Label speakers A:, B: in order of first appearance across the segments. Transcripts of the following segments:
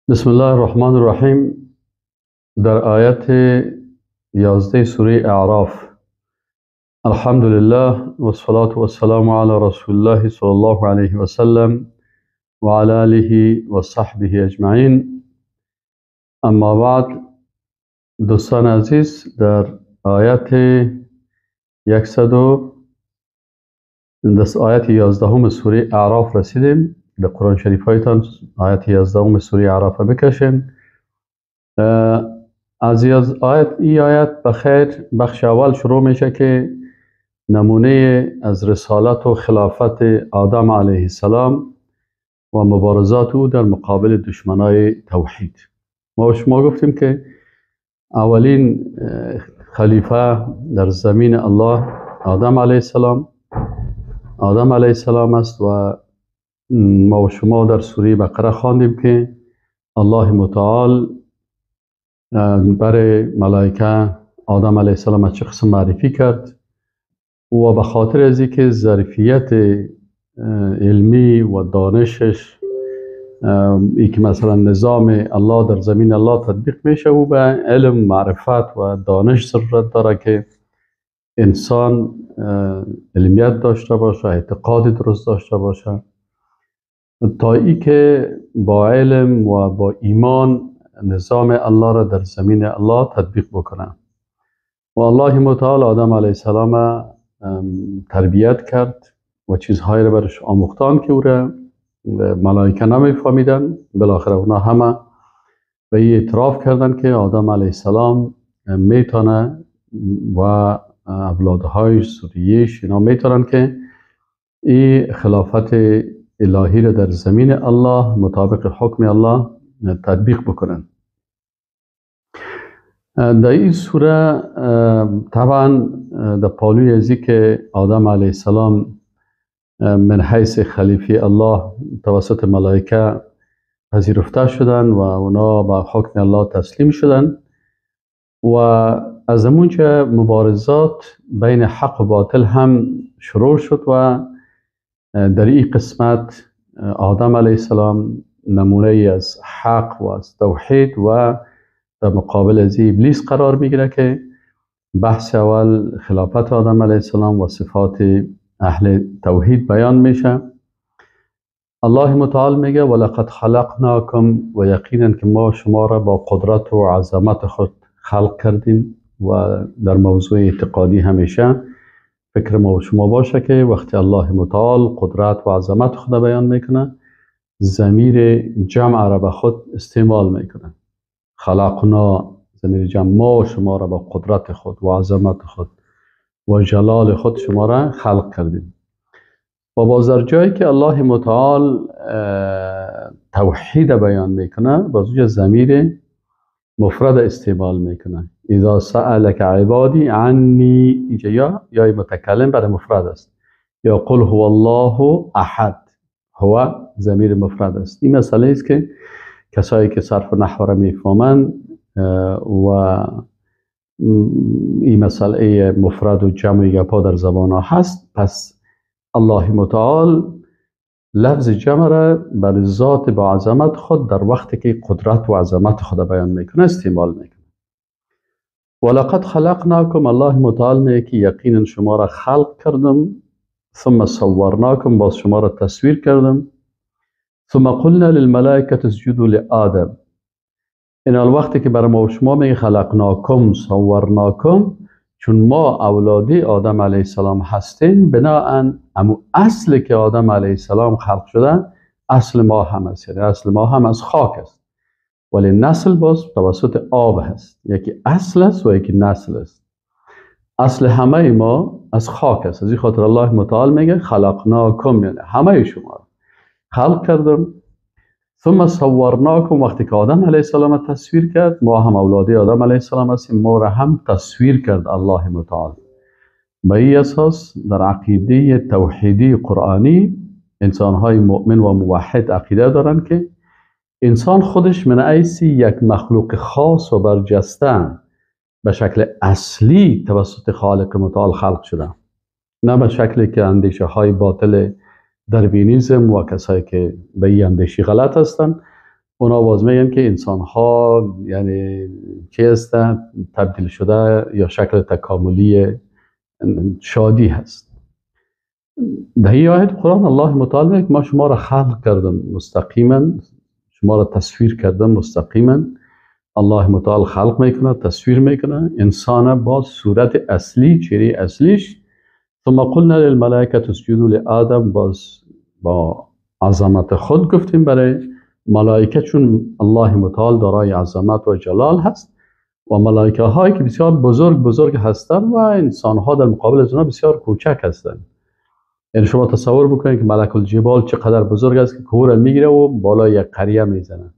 A: بسم الله الرحمن الرحیم. در آیت 11 سوره اعراف، الحمد لله والصلاة والسلام علی رسول الله صلی الله علیه و سلم و علی آله و صحبه اجمعین. اما بعد، دوستان عزیز، در آیت 11 سوره اعراف رسیدیم. در قرآن شریف هایتان آیت 11 سوره اعراف بکشین. از ای آیت بخیر بخش اول شروع میشه که نمونه از رسالت و خلافت آدم علیه السلام و مبارزات او در مقابل دشمنای توحید. ما شما گفتیم که اولین خلیفه در زمین الله آدم علیه السلام است و ما و شما در سوره بقره خواندیم که الله متعال برای ملائکه آدم علیه السلام چه قسم معرفی کرد و به خاطر از اینکه ظرفیت علمی و دانشش ای که مثلا نظام الله در زمین الله تطبیق میشه و به علم، معرفت و دانش ضرورت داره که انسان علمیت داشته باشه، اعتقاد درست داشته باشه، تا ای که با علم و با ایمان نظام الله را در زمین الله تطبیق بکنه. و الله متعال آدم علیه السلام تربیت کرد و چیزهایی را برش آموختان که او را ملائکه نمیفهمیدن. بالاخره اونا همه به این اعتراف کردن که آدم علیه السلام میتونه و اولادهایش، ذریه‌اش، اینا میتونن که این خلافت الهی را در زمین الله مطابق حکم الله تطبیق بکنن. در این سوره طبعا در پالوی ازی که آدم علیه السلام من حیث خلیفه الله توسط ملائکه پذیرفته شدن و اونا به حکم الله تسلیم شدن و از اونجا مبارزات بین حق و باطل هم شروع شد و در این قسمت آدم علیه السلام نمونه از حق و از توحید و در مقابل از ابلیس قرار میگیره که بحث اول خلافت آدم علیه السلام و صفات اهل توحید بیان میشه. الله متعال میگه ولقد خلقناکم، و یقینا که ما شما را با قدرت و عظمت خود خلق کردیم. و در موضوع اعتقادی همیشه فکر ما و شما باشه که وقتی الله متعال قدرت و عظمت خود بیان میکنه، ضمیر جمع را به خود استعمال میکنه. خلقنا، ضمیر جمع، ما و شما را با قدرت خود و عظمت خود و جلال خود شما را خلق کردیم. و باز در جایی که الله متعال توحید بیان میکنه، باز اونجا ضمیر مفرد استعمال میکنه. اذا سألک عبادی عنی، اینجا یا متکلم برای مفرد است، یا قل هو الله احد، هو ضمیر مفرد است. این مسئله است که کسایی که صرف و نحو را میفهمند و این مسئله مفرد و جمع گپا در زبان ها هست، پس الله متعال لفظ جمع را بر ذات با عظمت خود در وقتی که قدرت و عظمت خود بیان میکنه استعمال میکنه. ولقد خلقناکم، الله متعال میگه که یقینا شما را خلق کردم، ثم صورناکم، باز شما را تصویر کردم، ثم قلنا للملائکه اسجدوا لآدم. این وقتی که برای ما و شما میگه خلقناکم صورناکم، چون ما اولادی آدم علیه السلام هستیم، بناهن امو اصل که آدم علیه السلام خلق شده اصل ما هم است، یعنی اصل ما هم از خاک است، ولی نسل باز توسط آب هست. یکی اصل است و یکی نسل است. اصل همه ما از خاک است. از این خاطر الله متعال میگه خلقناکم، یعنی همه شما خلق کردم. ثم صورناکم، وقتی که آدم علیه السلام تصویر کرد، ما هم اولادی آدم علیه السلام هستیم، ما را هم تصویر کرد الله متعال. به این اساس در عقیده توحیدی قرآنی انسانهای مؤمن و موحد عقیده دارند که انسان خودش من حیث یک مخلوق خاص و برجسته به شکل اصلی توسط خالق متعال خلق شده، نه به شکلی که اندیشه های باطل داروینیزم و کسایی که به این اندیشه غلط هستند اونا باز میگن که انسان ها یعنی چی هستن، تبدیل شده یا شکل تکاملی شادی هست. در این آیت قرآن الله متعال میگه ما شما را خلق کردم مستقیما، شما را تصویر کردم مستقیما. الله متعال خلق میکنه، تصویر میکنه انسان با صورت اصلی، چهره اصلیش. ثم قلنا للملائکه اسجدوا لآدم، باز با عظمت خود گفتیم برای ملائکه، چون الله متعال دارای عظمت و جلال هست و ملائکه هایی که بسیار بزرگ بزرگ هستند و انسان ها در مقابل از اونها بسیار کوچک هستند. یعنی شما تصور بکنید که ملک الجبال چقدر بزرگ است که کوه میگیره و بالای یک قریه میزنه.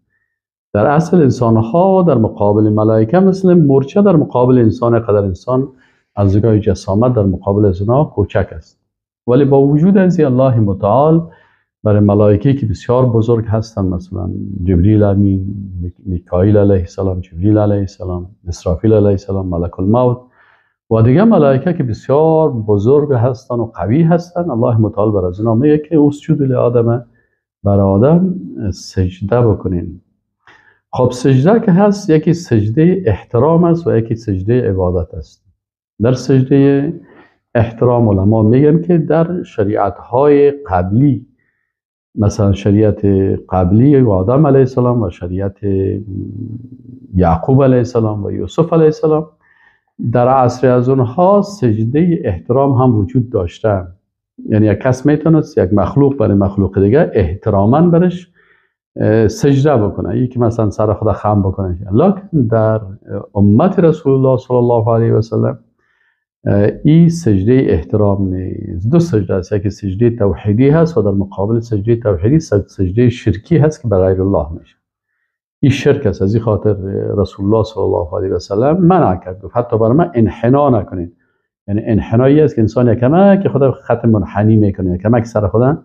A: در اصل انسان ها در مقابل ملائکه مثل مورچه در مقابل انسان، قدر انسان از نگاه جسامت در مقابل از اونها کوچک است. ولی با وجود از الله متعال برای ملائکه که بسیار بزرگ هستند، مثلا جبریل امین، میکائیل علیه السلام، جبریل علیه السلام، اسرافیل علیه السلام، ملک الموت و دیگه ملائکه که بسیار بزرگ هستند و قوی هستند، الله متعال بر از اونها میگه که اسجدوا لآدم، بر آدم سجده بکنین. خب سجده که هست، یکی سجده احترام است و یکی سجده عبادت است. در سجده احترام علما میگن که در شریعت های قبلی، مثلا شریعت قبلی و آدم علیه السلام و شریعت یعقوب علیه السلام و یوسف علیه السلام، در عصر از اونها سجده احترام هم وجود داشته. یعنی یک کس میتونست یک مخلوق برای مخلوق دیگه احتراما برش سجده بکنه، یکی مثلا سر خود خم بکنه. لکن در امت رسول الله صلی الله علیه و سلم این سجده احترام نیست. دو سجده است، یکی سجده توحیدی هست و در مقابل سجده توحیدی سجده شرکی هست که به غیر الله میشه. این شرک است. از این خاطر رسول الله صلی الله علیه و سلم منع کرد، گفت حتی برای من انحنا نکنید. یعنی انحنایی است که انسان یکمه که خود خط منحنی میکنه، یکمه که سر خود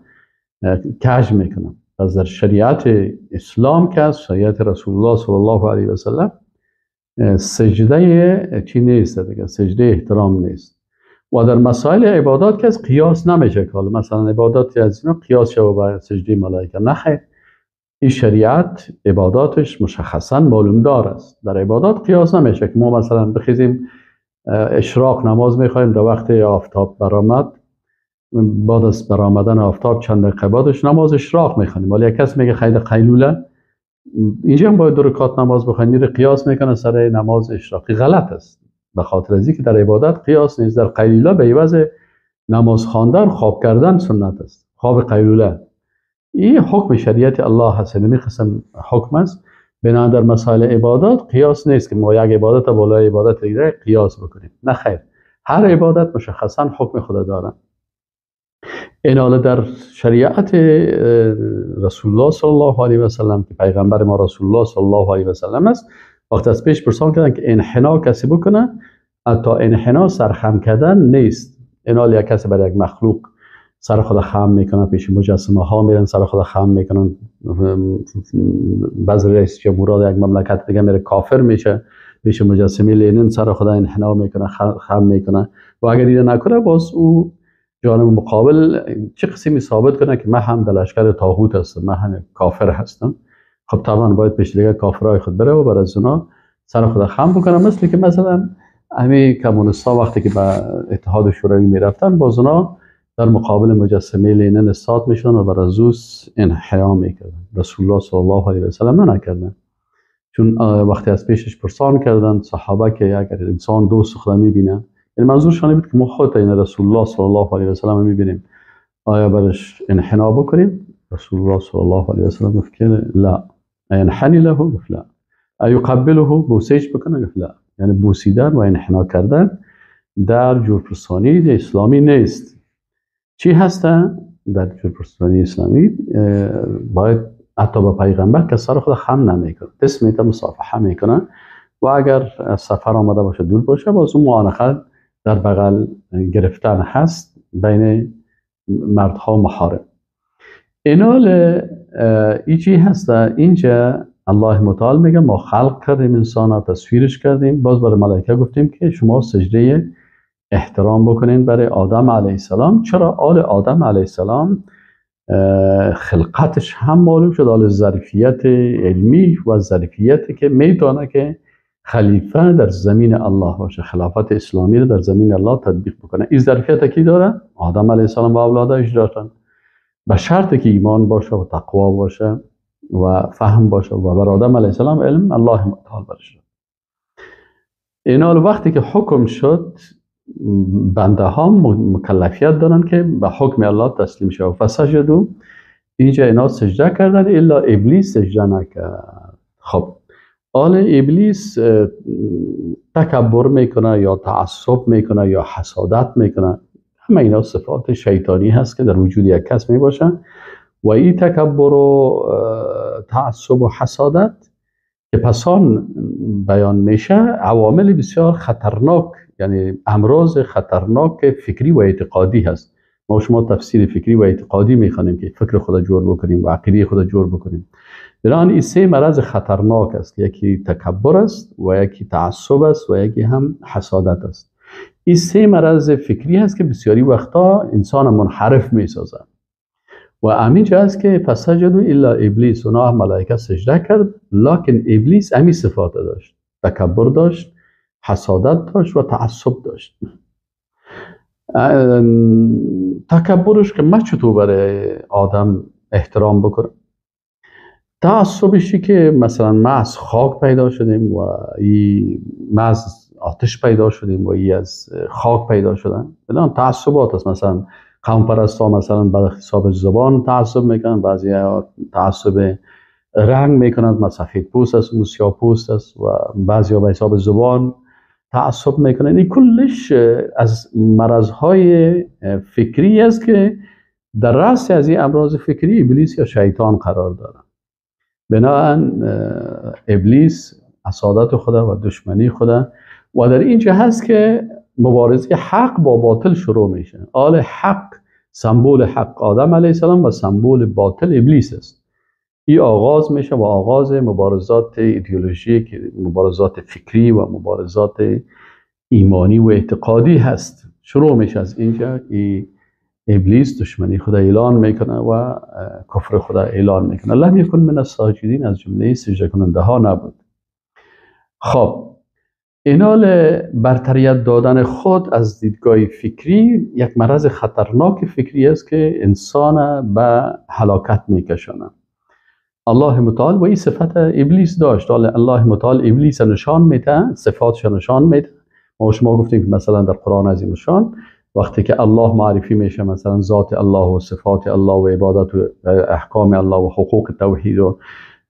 A: کج میکنه. پس در شریعت اسلام که است، شریعت رسول الله صلی الله علیه و سلم، سجده چی نیست دیگه، سجده احترام نیست. و در مسائل عبادات که از قیاس نمیشه که مثلا عبادات از اینا قیاس شوه با سجده ملائکه، نه خیر. این شریعت عباداتش مشخصا معلوم دار است. در عبادات قیاس نمیشه که ما مثلا بخیزیم اشراق نماز میخوایم، در وقت آفتاب برآمد، بعد از برآمدن آفتاب چند دقیقه بعدش نماز اشراق میخوانیم، ولی یک کس میگه خیر قیلوله، اینجا هم باید دو رکعت نماز بخوانیم، میره قیاس میکنه سر نماز اشراقی. غلط است، به خاطر از اینکه در عبادت قیاس نیست. در قیلوله به عوض نماز خواندن خواب کردن سنت است، خواب قیلوله. این حکم شریعت الله هست، یعنی قسم حکم است. بنابراین در مسائل عبادات قیاس نیست که ما یک عبادت بالای عبادت دیگه قیاس بکنیم، نه خیر. هر عبادت مشخصا حکم خود داره. این در شریعت رسول الله صلی الله علیه و سلم که پیغمبر ما رسول الله صلی الله علیه و سلم است، وقتی از پیش پرسان کردن که انحنا کسی بکنه، حتی انحنا سرخم کردن نیست. اینال یک کسی برای یک مخلوق سر خود خم میکنه، پیش مجسمه ها میرن سر خود خم میکنن، بعض رئیس جمهورات یک مملکت دیگه میره کافر میشه، پیش مجسمه لینین سر خود انحنا میکنه، خم میکنه. و اگر اینو نکنه باز او جانب مقابل چه قسمی ثابت کنه که من هم در لشکر طاغوت هستم، من هم کافر هستم. خب طبعا باید پیش دیگه کافرای خود بره و بر از اونا سر خود خم بکنه. مثل که مثلا همین کمونیست‌ها وقتی که به اتحاد شوروی میرفتن، باز اونا در مقابل مجسمه لینن استاد میشدن و بر از او انحنا میکردن. رسول الله صلی الله علیه و سلم نکردن، چون وقتی از پیشش پرسان کردن صحابه که اگر انسان دوست خود میبینه، یعنی منظورشان بود که ما خود این رسول الله صلی الله علیه و سلم میبینیم، آیا برش انحنا بکنیم؟ رسول الله صلی الله علیه و سلم گفت که لا. انحنی له؟ گفت لا. ایقبله؟ بوسیش بکنه؟ گفت لا. یعنی بوسیدن و انحنا کردن در جورپرسانی اسلامی نیست. چی هسته؟ در جورپرسانی اسلامی باید حتی با پیغمبر که سر خود خم نمیکنه، دست میته مصافحه میکنه و اگر سفر آمده باشه دور باشه، باز اون معانقه در بغل گرفتن هست بین مردها و محارم. اینال ای چی هسته؟ اینجا الله متعال میگه ما خلق کردیم انسان، تصویرش کردیم، باز برای ملائکه گفتیم که شما سجده احترام بکنین برای آدم علیه السلام. چرا آل آدم علیه السلام خلقتش هم معلوم شد، حال ظرفیت علمی و ظرفیتی که میتونه که خلیفه در زمین الله باشه، خلافت اسلامی رو در زمین الله تطبیق بکنه. این ظرفیت کی داره؟ آدم علیه السلام و اولادش داشتن، به شرط که ایمان باشه و تقوا باشه و فهم باشه و بر آدم علیه السلام علم الله متعال برش. اینا وقتی که حکم شد، بنده ها مکلفیت دارن که به حکم الله تسلیم شد. فسجدوا، اینجا اینا سجده کردن، الا ابلیس سجده نکرد. خب آل ابلیس تکبر میکنه یا تعصب میکنه یا حسادت میکنه، همه اینا صفات شیطانی هست که در وجود یک کس میباشن و این تکبر و تعصب و حسادت که پسان بیان میشه عوامل بسیار خطرناک، یعنی امراض خطرناک فکری و اعتقادی هست. ما شما تفسیر فکری و اعتقادی میخوانیم که فکر خود جور بکنیم و عقیده خود جور بکنیم. بنابراین این سه مرض خطرناک است، یکی تکبر است و یکی تعصب است و یکی هم حسادت است. این سه مرض فکری هست که بسیاری وقتا انسان منحرف میسازه و همینجا است که فسجدوا الا ابلیس، اونا ملائکه سجده کرد، لکن ابلیس امی صفات داشت، تکبر داشت، حسادت داشت و تعصب داشت. تکبرش که من چطور برای آدم احترام بکنم، تعصبشی که مثلا ما از خاک پیدا شدیم و ما از آتش پیدا شدیم و ای از خاک پیدا شدن، بنابراین تعصبات است. مثلا قوم پرست ها مثلا به حساب زبان تعصب میکنن، بعضی ها تعصب رنگ میکنن، مثلا سفید پوست است و سیاه پوست است، و بعضی ها به حساب زبان تعصب میکنن. این کلش از مرضهای فکری است که در رأس از این امراض فکری ابلیس یا شیطان قرار داره. بنابراین ابلیس حسادت خدا و دشمنی خدا و در اینجا هست که مبارزه حق با باطل شروع میشه. آل حق، سمبول حق آدم علیه السلام و سمبول باطل ابلیس است. این آغاز میشه و آغاز مبارزات ایدئولوژیک، مبارزات فکری و مبارزات ایمانی و اعتقادی هست. شروع میشه از اینجا. ای ابلیس دشمنی خدا اعلان میکنه و کفر خدا اعلان میکنه. لم یکن من الساجدین، از جمله سجده کننده ها نبود. خب اینال برتریت دادن خود از دیدگاه فکری یک مرض خطرناک فکری است که انسان به هلاکت میکشانه. الله متعال و این صفت ابلیس داشت. الله متعال ابلیس نشان میده، صفاتش نشان میده. ما شما گفتیم که مثلا در قرآن عظیم الشان وقتی که الله معرفی میشه، مثلا ذات الله و صفات الله و عبادت و احکام الله و حقوق توحید و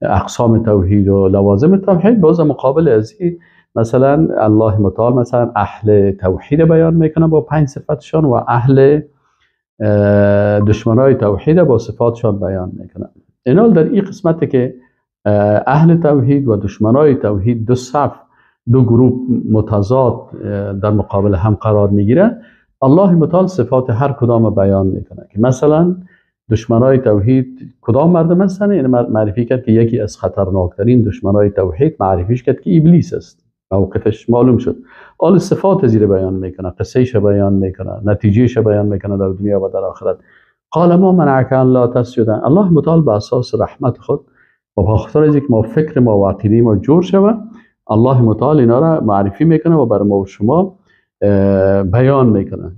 A: اقسام توحید و لوازم توحید، باز مقابل از این مثلا الله متعال مثلا اهل توحید بیان میکنه با 5 صفتشان و اهل دشمنای توحید با صفاتشان بیان میکنه. اینال در این قسمت که اهل توحید و دشمنای توحید دو صف، دو گروه متضاد در مقابل هم قرار میگیره، الله متعال صفات هر کدام بیان میکنه که مثلا دشمنای توحید کدام مردم هستن. یعنی معرفی کرد که یکی از خطرناکترین دشمنای توحید معرفیش کرد که ابلیس است. موقفش معلوم شد. آل صفات زیر بیان میکنه، قصهش بیان میکنه، نتیجهش بیان میکنه در دنیا و در آخرت. قال ما منعک ان لا تسجد. الله متعال به اساس رحمت خود و به خاطر اینکه ما فکر ما و عقیده ما جور شود، الله متعال اینا را معرفی میکنه و بر ما و شما بیان میکنه،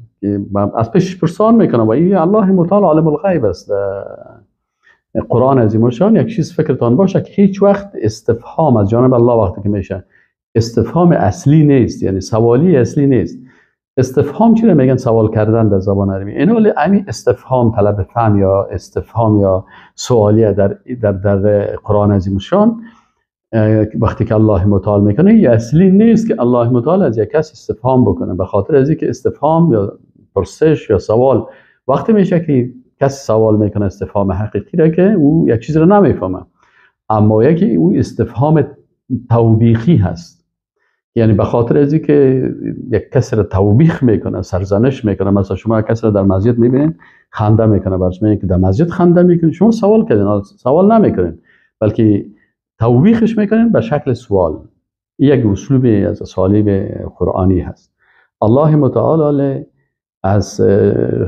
A: از پیش پرسان میکنه. و این الله متعال عالم الغیب است. قرآن عظیم الشان یک چیز فکرتان باشه که هیچ وقت استفهام از جانب الله وقتی که میشه استفهام اصلی نیست، یعنی سوالی اصلی نیست. استفهام چی رو میگن؟ سوال کردن در زبان عربی. اینو همین استفهام طلب فهم یا استفهام یا سوالیه در در در قرآن عظیم الشان وقتی که الله متعال میکنه، یه اصلی نیست که الله متعال از یک کس استفهام بکنه، به خاطر از اینکه استفهام یا پرسش یا سوال وقتی میشه که کس سوال میکنه استفهام حقیقی را که او یک چیز رو نمیفهمه، اما یکی او استفهام توبیخی هست، یعنی به خاطر از اینکه یک کس را توبیخ میکنه، سرزنش میکنه. مثلا شما کس را در مسجد میبینید خنده میکنه، برش میگه که در مسجد خنده میکنه، شما سوال کردین، سوال نمیکنین بلکه توبیخش میکنین به شکل سوال. یک اسلوب از اسالیب قرآنی هست. الله متعال از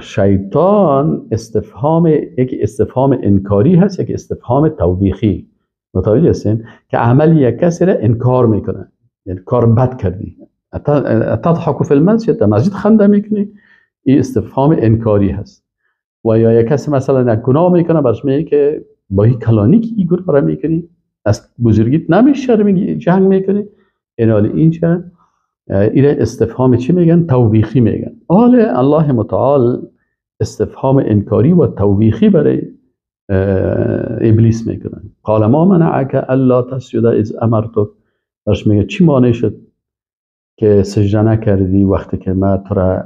A: شیطان استفهام، یک استفهام انکاری هست، یک استفهام توبیخی. متوجه هستین که عمل یک کسی را انکار میکنه، یعنی کار بد کردی، تضحک فی المسجد، در مسجد خنده میکنی، این استفهام انکاری هست. و یا یک کسی مثلا یک گناه میکنه، برش میگه که با این کلانی که این گناه را میکنی، از بزرگیت نمیشرمی، جنگ میکنی. این حال اینجا این استفهام چی میگن؟ توبیخی میگن. حال الله متعال استفهام انکاری و توبیخی برای ابلیس میکنن. قال ما منعک الا تسجد اذ امرتک. برش میگه چی مانع شد که سجده نکردی وقتی که من تو را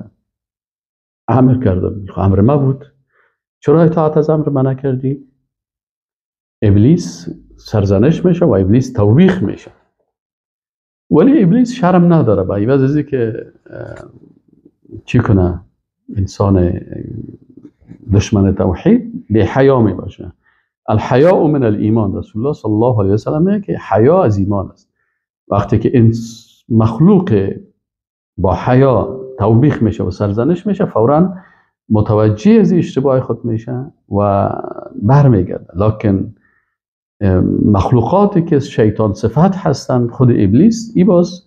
A: امر کردم؟ امر ما بود، چرا اطاعت از امر من نکردی؟ ابلیس سرزنش میشه و ابلیس توبیخ میشه، ولی ابلیس شرم نداره. با عوض از که چی کنه، انسان دشمن توحید بی حیا می باشه. الحیاء من الایمان، رسول الله صلی الله علیه و سلم میگه که حیا از ایمان است. وقتی که مخلوق با حیا توبیخ میشه و سرزنش میشه، فورا متوجه از اشتباه خود میشه و برمیگرده. لکن مخلوقاتی که شیطان صفت هستند، خود ابلیس، ای باز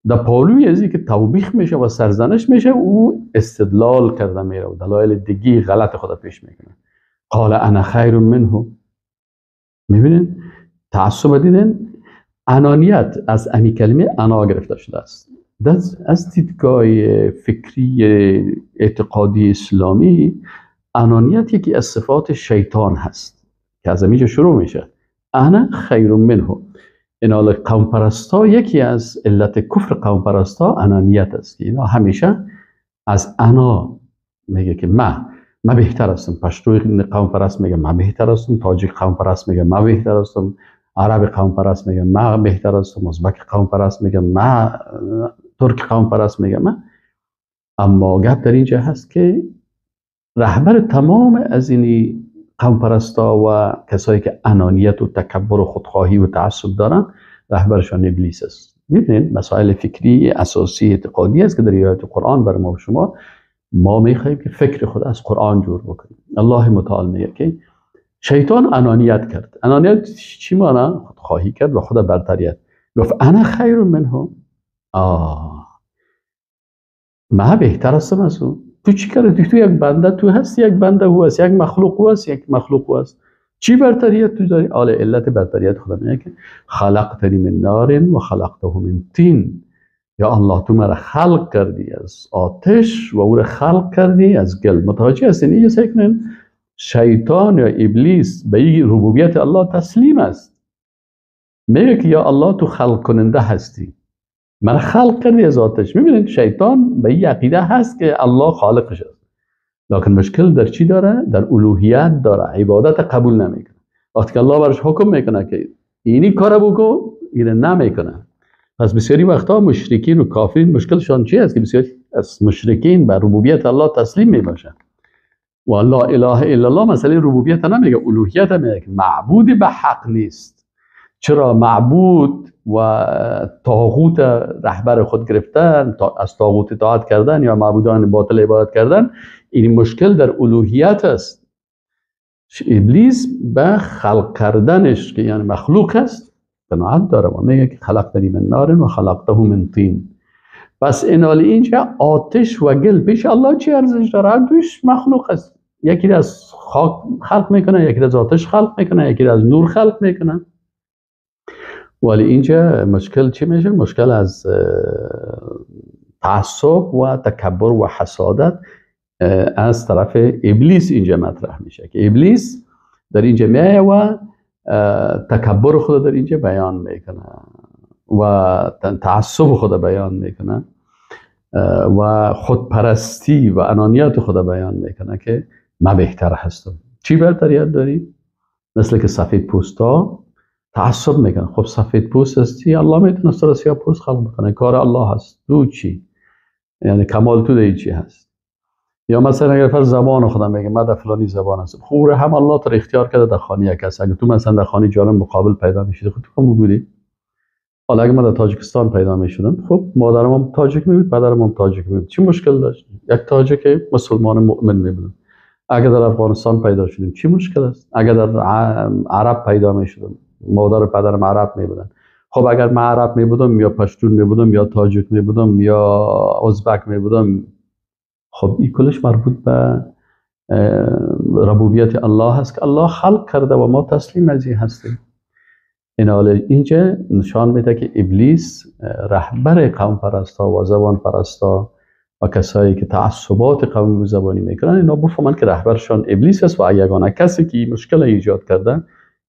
A: در پالوی ازی که توبیخ میشه و سرزنش میشه، او استدلال کرده میره و دلایل دیگه غلط خود پیش میکنه. قال انا خیر منه. میبینین تعصب دیدن؟ انانیت از امی کلمه انا گرفته شده است. از دیدگاه فکری اعتقادی اسلامی، انانیت یکی از صفات شیطان هست که از اینجا شروع میشه. انا خیر منه. این حال قوم پرستا، یکی از علت کفر قوم پرستا انانیت است که اینا همیشه از انا میگه که من بهتر هستم. پشتوی قوم پرست میگه من بهتر هستم، تاجیک قوم پرست میگه من بهتر هستم، عرب قوم پرست میگه من بهتر هستم، ازبک قوم پرست میگه من، ترک قوم پرست میگه من. اما گپ در اینجا هست که رهبر تمام از این قوم پرستا و کسایی که انانیت و تکبر و خودخواهی و تعصب دارن، رهبرشان ابلیس است. میبینید مسائل فکری اساسی اعتقادی است که در آیات قرآن بر ما و شما، ما میخواهیم که فکر خود از قرآن جور بکنیم. الله متعال میگه که شیطان انانیت کرد. انانیت چی معنی؟ خودخواهی کرد و خود برتریت. گفت انا خیر منه. من بهتر هستم از او. تو چی کردی؟ تو یک بنده تو هستی، یک بنده او هست، یک مخلوق او هست، یک مخلوق او هست. چی برتریت تو داری؟ آله علت برتریت خدا میگه که خلقتنی من نار و خلقته من طین. یا الله تو مرا خلق کردی از آتش و او را خلق کردی از گل. متوجه هستین؟ اینجا سعی کنین شیطان یا ابلیس به این ربوبیت الله تسلیم است. میگه که یا الله تو خلق کننده هستی، من خلق کردی از آتش. میبینید شیطان به این عقیده هست که الله خالقش است، لکن مشکل در چی داره؟ در الوهیت داره، عبادت قبول نمیکنه. وقتی که الله برش حکم میکنه که اینی کار بکن، اینو نمیکنه. پس بسیاری وقتا مشرکین و کافرین مشکلشان چی است؟ که بسیاری از مشرکین بر ربوبیت الله تسلیم میباشن و لا اله الا الله مسئله ربوبیت نمیگه، الوهیت میگه، معبود به حق نیست. چرا معبود و طاغوت رهبر خود گرفتن، از طاغوت اطاعت کردن یا معبودان باطل عبادت کردن، این مشکل در الوهیت است. ابلیس به خلق کردنش که یعنی مخلوق است قناعت داره و میگه که خلقتنی من نار و خلقته من طین. پس این حال اینجا آتش و گل پیش الله چی ارزش داره؟ دوش مخلوق است. یکی از خاک خلق میکنه، یکی از آتش خلق میکنه، یکی از نور خلق میکنه. ولی اینجا مشکل چی میشه؟ مشکل از تعصب و تکبر و حسادت از طرف ابلیس اینجا مطرح میشه که ابلیس در اینجا میایه و تکبر خود در اینجا بیان میکنه و تعصب خود بیان میکنه و خودپرستی و انانیت خود بیان میکنه که من بهتر هستم. چی برتریت داری؟ مثل که سفید پوستا تعصب میکنه. خب سفید پوست هستی، الله میتونه تو را سیاه پوست خلق بکنه، کار الله هست. تو چی؟ یعنی کمال تو در چی هست؟ یا مثلا اگر فرض زبان خودم میگه من در فلانی زبان هستم، خب هم الله تو اختیار کرده در خانه یک کس. اگه تو مثلا در خانه جانب مقابل پیدا میشی، خود تو هم بودی. حالا اگه من در تاجیکستان پیدا می شدم، خب مادرم هم تاجیک می بود، پدرم هم تاجیک می بود، چی مشکل داشت؟ یک تاجیک مسلمان مؤمن می بودم. اگه در افغانستان پیدا شدیم چی مشکل است؟ اگه در عرب پیدا می شدم، مادر و پدرم عرب می بودن. خب اگر من عرب می بودم یا پشتون می بودم یا تاجیک می بودم یا ازبک می بودم، خب این کلش مربوط به ربوبیت الله هست که الله خلق کرده و ما تسلیم از این هستیم. این حال اینجا نشان میده که ابلیس رهبر قوم پرستا و زبان پرستا و کسایی که تعصبات قومی و زبانی میکنن، اینا بفهمن که رهبرشان ابلیس است و یگانه کسی که این مشکل ایجاد کرده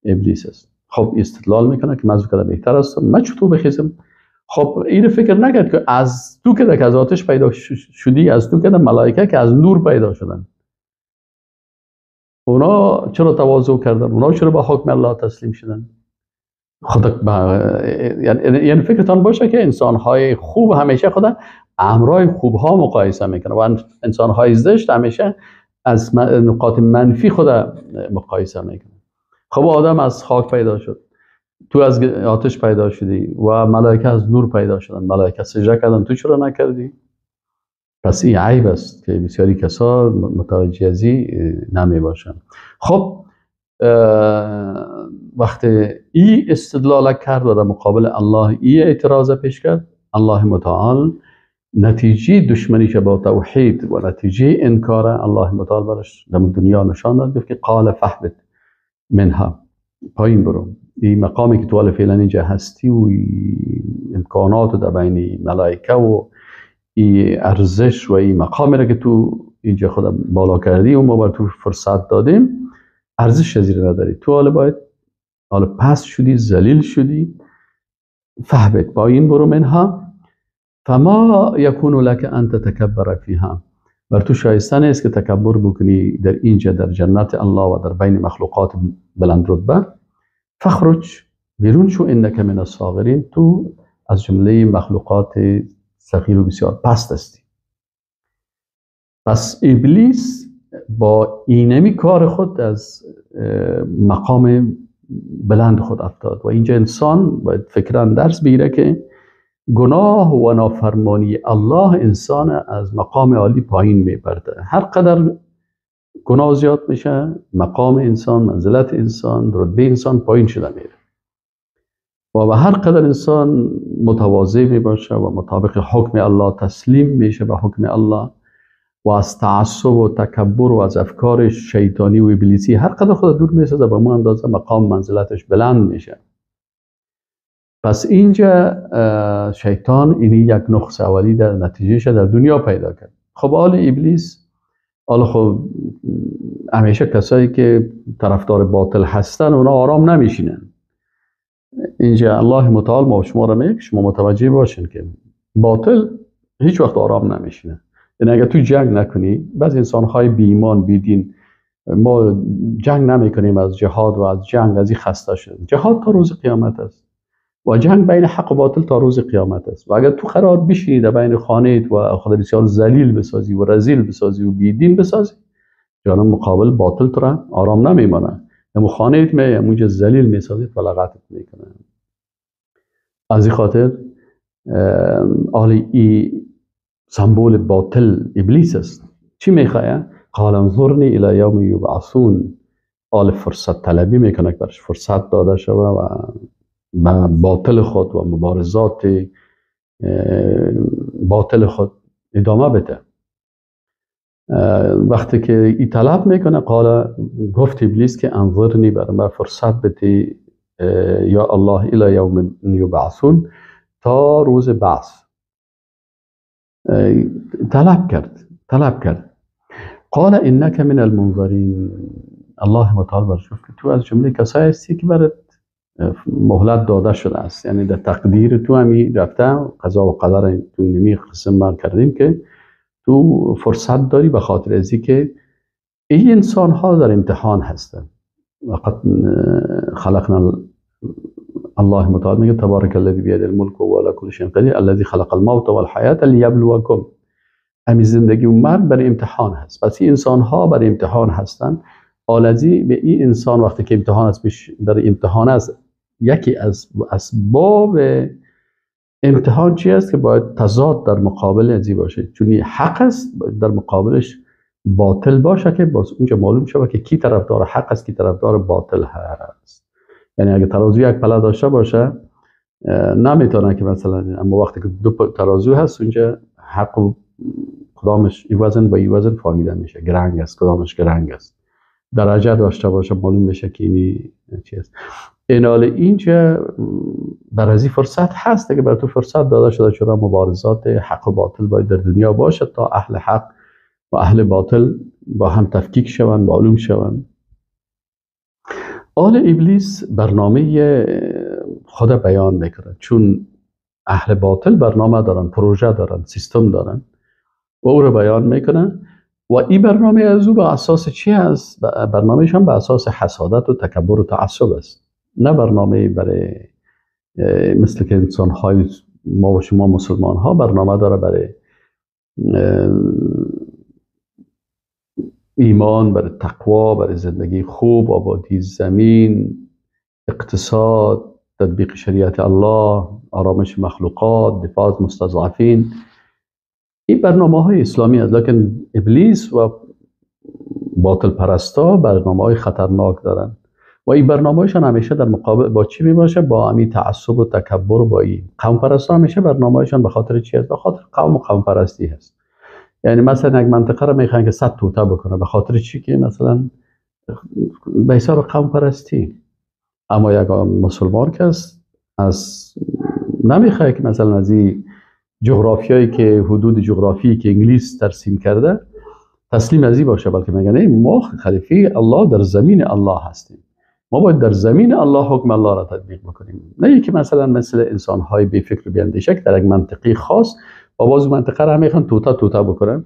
A: ابلیس است. خب استدلال میکنه که من از او بهتر هستم، من چطور بخیزم؟ خب این فکر نکرد که از تو که از آتش پیدا شدی، از تو که ملائکه که از نور پیدا شدن، اونا چرا تواضع کردن؟ اونا چرا به حکم الله تسلیم شدن؟ خدا یعنی فکرتان باشه که انسان‌های خوب همیشه خدا امرای خوبها مقایسه میکنه و انسان‌های زشت همیشه از نقاط منفی خدا مقایسه میکنه. خب آدم از خاک پیدا شد، تو از آتش پیدا شدی و ملائکه از نور پیدا شدن، ملائکه سجده کردن، تو چرا نکردی؟ پس این عیب است که بسیاری کسا متوجه از این نمی باشند. خب وقتی این استدلال کرد و در مقابل الله این اعتراض پیش کرد، الله متعال نتیجه دشمنیش با توحید و نتیجه انکار الله متعال برش در دنیا نشان داد. گفت که قال فاهبط منها، پایین برو. این مقامی که تو فعلا اینجا هستی و امکانات در بین ملائکه و این ارزش و این مقامی را که تو اینجا خود بالا کردی و ما بر تو فرصت دادیم، ارزش از این نداری. تو حالا باید حالا پس شدی، ذلیل شدی، فهبط پایین برو منها فما یکون لک ان تتکبر فیها، بر تو شایسته نیست که تکبر بکنی در اینجا در جنت الله و در بین مخلوقات بلند رتبه. فخرج، بیرون شو، انک من الصاغرین، تو از جمله مخلوقات صغیر و بسیار پست هستی. پس ابلیس با اینمی کار خود از مقام بلند خود افتاد و اینجا انسان باید فکراً درس بگیره که گناه و نافرمانی الله انسان از مقام عالی پایین میبرده. هر قدر گناه زیاد میشه، مقام انسان، منزلت انسان، رتبه انسان پایین شده میره و به هر قدر انسان متواضع میباشه و مطابق حکم الله تسلیم میشه به حکم الله و از تعصب و تکبر و از افکار شیطانی و ابلیسی هر قدر خود دور میسازه، به مو اندازه مقام منزلتش بلند میشه. پس اینجا شیطان اینی یک نقص اولی در نتیجهش در دنیا پیدا کرد. خب آل ابلیس، آل خب همیشه کسایی که طرفدار باطل هستن اونا آرام نمیشینن. اینجا الله متعال ما شما را میگه شما متوجه باشین که باطل هیچ وقت آرام نمیشینه. یعنی اگر تو جنگ نکنی، بعضی انسان‌های بی ایمان بی دین، ما جنگ نمیکنیم از جهاد و از جنگ از این خسته شدیم. جهاد تا روز قیامت است و جنگ بین حق و باطل تا روز قیامت است. و اگر تو قرار بشینی در بین خانه‌ات و خود بسیار ذلیل بسازی و رذیل بسازی و بی دین بسازی، جانب مقابل باطل تو را آرام نمیمانه. در خانه‌ات می اونجا ذلیل میسازید و لغتت میکنه. از این خاطر آل ای سمبول باطل ابلیس است. چی میخواه؟ قال انظرنی الی یوم یبعثون. آل فرصت طلبی میکنه که برش فرصت داده شوه و به باطل خود و مبارزات باطل خود ادامه بده. وقتی که ای طلب میکنه، قال، گفت ابلیس که انظرنی، بر من فرصت بده یا الله الی یوم یبعثون، تا روز بعث. طلب کرد. قال انک من المنظرین. الله متعال برش گفت که تو از جمله کسایی هستی که برات مهلت داده شده است، یعنی در تقدیر تو همی رفته قضا و قدر تو اینمی قسم ما کردیم که تو فرصت داری، به خاطر ازی که این انسان ها در امتحان هستند. وقد خلقنا، الله متعال میگه تبارک الذی بیده الملک و علی کل شیء قدیر الذی خلق الموت والحیاة لیبلوکم. همین زندگی و مرگ برای امتحان هست. پس این انسان ها برای امتحان هستند. آلزی به این انسان وقتی که امتحان است، برای امتحان است، یکی از اسباب امتحان چی است؟ که باید تضاد در مقابل ازی باشه، چون حق است باید در مقابلش باطل باشه که باز اونجا معلوم شود که کی طرفدار حق است کی طرفدار باطل هست. یعنی اگه ترازو یک پله داشته باشه نمیتونه که مثلا، اما وقتی که دو ترازو هست اونجا حق و کدامش ای وزن با ای وزن فهمیده میشه، گرنگ است کدامش گرنگ است، درجه داشته باشه معلوم میشه که اینی چی است. اینال اینجا بر از این فرصت هست که بر تو فرصت داده شده، چرا مبارزات حق و باطل باید در دنیا باشه تا اهل حق و اهل باطل با هم تفکیک شوند، معلوم شوند. آل ابلیس برنامه خود بیان میکنه، چون اهل باطل برنامه دارن، پروژه دارن، سیستم دارن و او رو بیان میکنه. و این برنامه از او به اساس چی هست؟ برنامهش هم به اساس حسادت و تکبر و تعصب است، نه برنامه برای مثل که انسان های ما و شما مسلمان ها برنامه داره برای ایمان، برای تقوا، برای زندگی خوب، آبادی زمین، اقتصاد، تطبیق شریعت الله، آرامش مخلوقات، دفاع از مستضعفین. این برنامه های اسلامی است. لکن ابلیس و باطل پرستا برنامه های خطرناک دارن و این برنامه هایشان همیشه در مقابل با چی می باشه؟ با همین تعصب و تکبر و با این قوم پرستا. همیشه برنامه هایشان به خاطر چی است؟ به خاطر قوم و قوم پرستی هست. یعنی مثلا یک منطقه رو میخوان که 100 توته بکنه، به خاطر چی؟ که مثلا به حساب قوم پرستی. اما یک مسلمان که است از نمیخواد که مثلا از این جغرافیایی که حدود جغرافیایی که انگلیس ترسیم کرده تسلیم از این باشه، بلکه میگن ما خلیفه الله در زمین الله هستیم، ما باید در زمین الله حکم الله را تطبیق بکنیم، نه یکی مثلا مثل انسان‌های بی فکر و بی اندیشه که در یک منطقه خاص و باز منطقه را میخوان توتا توتا بکنن،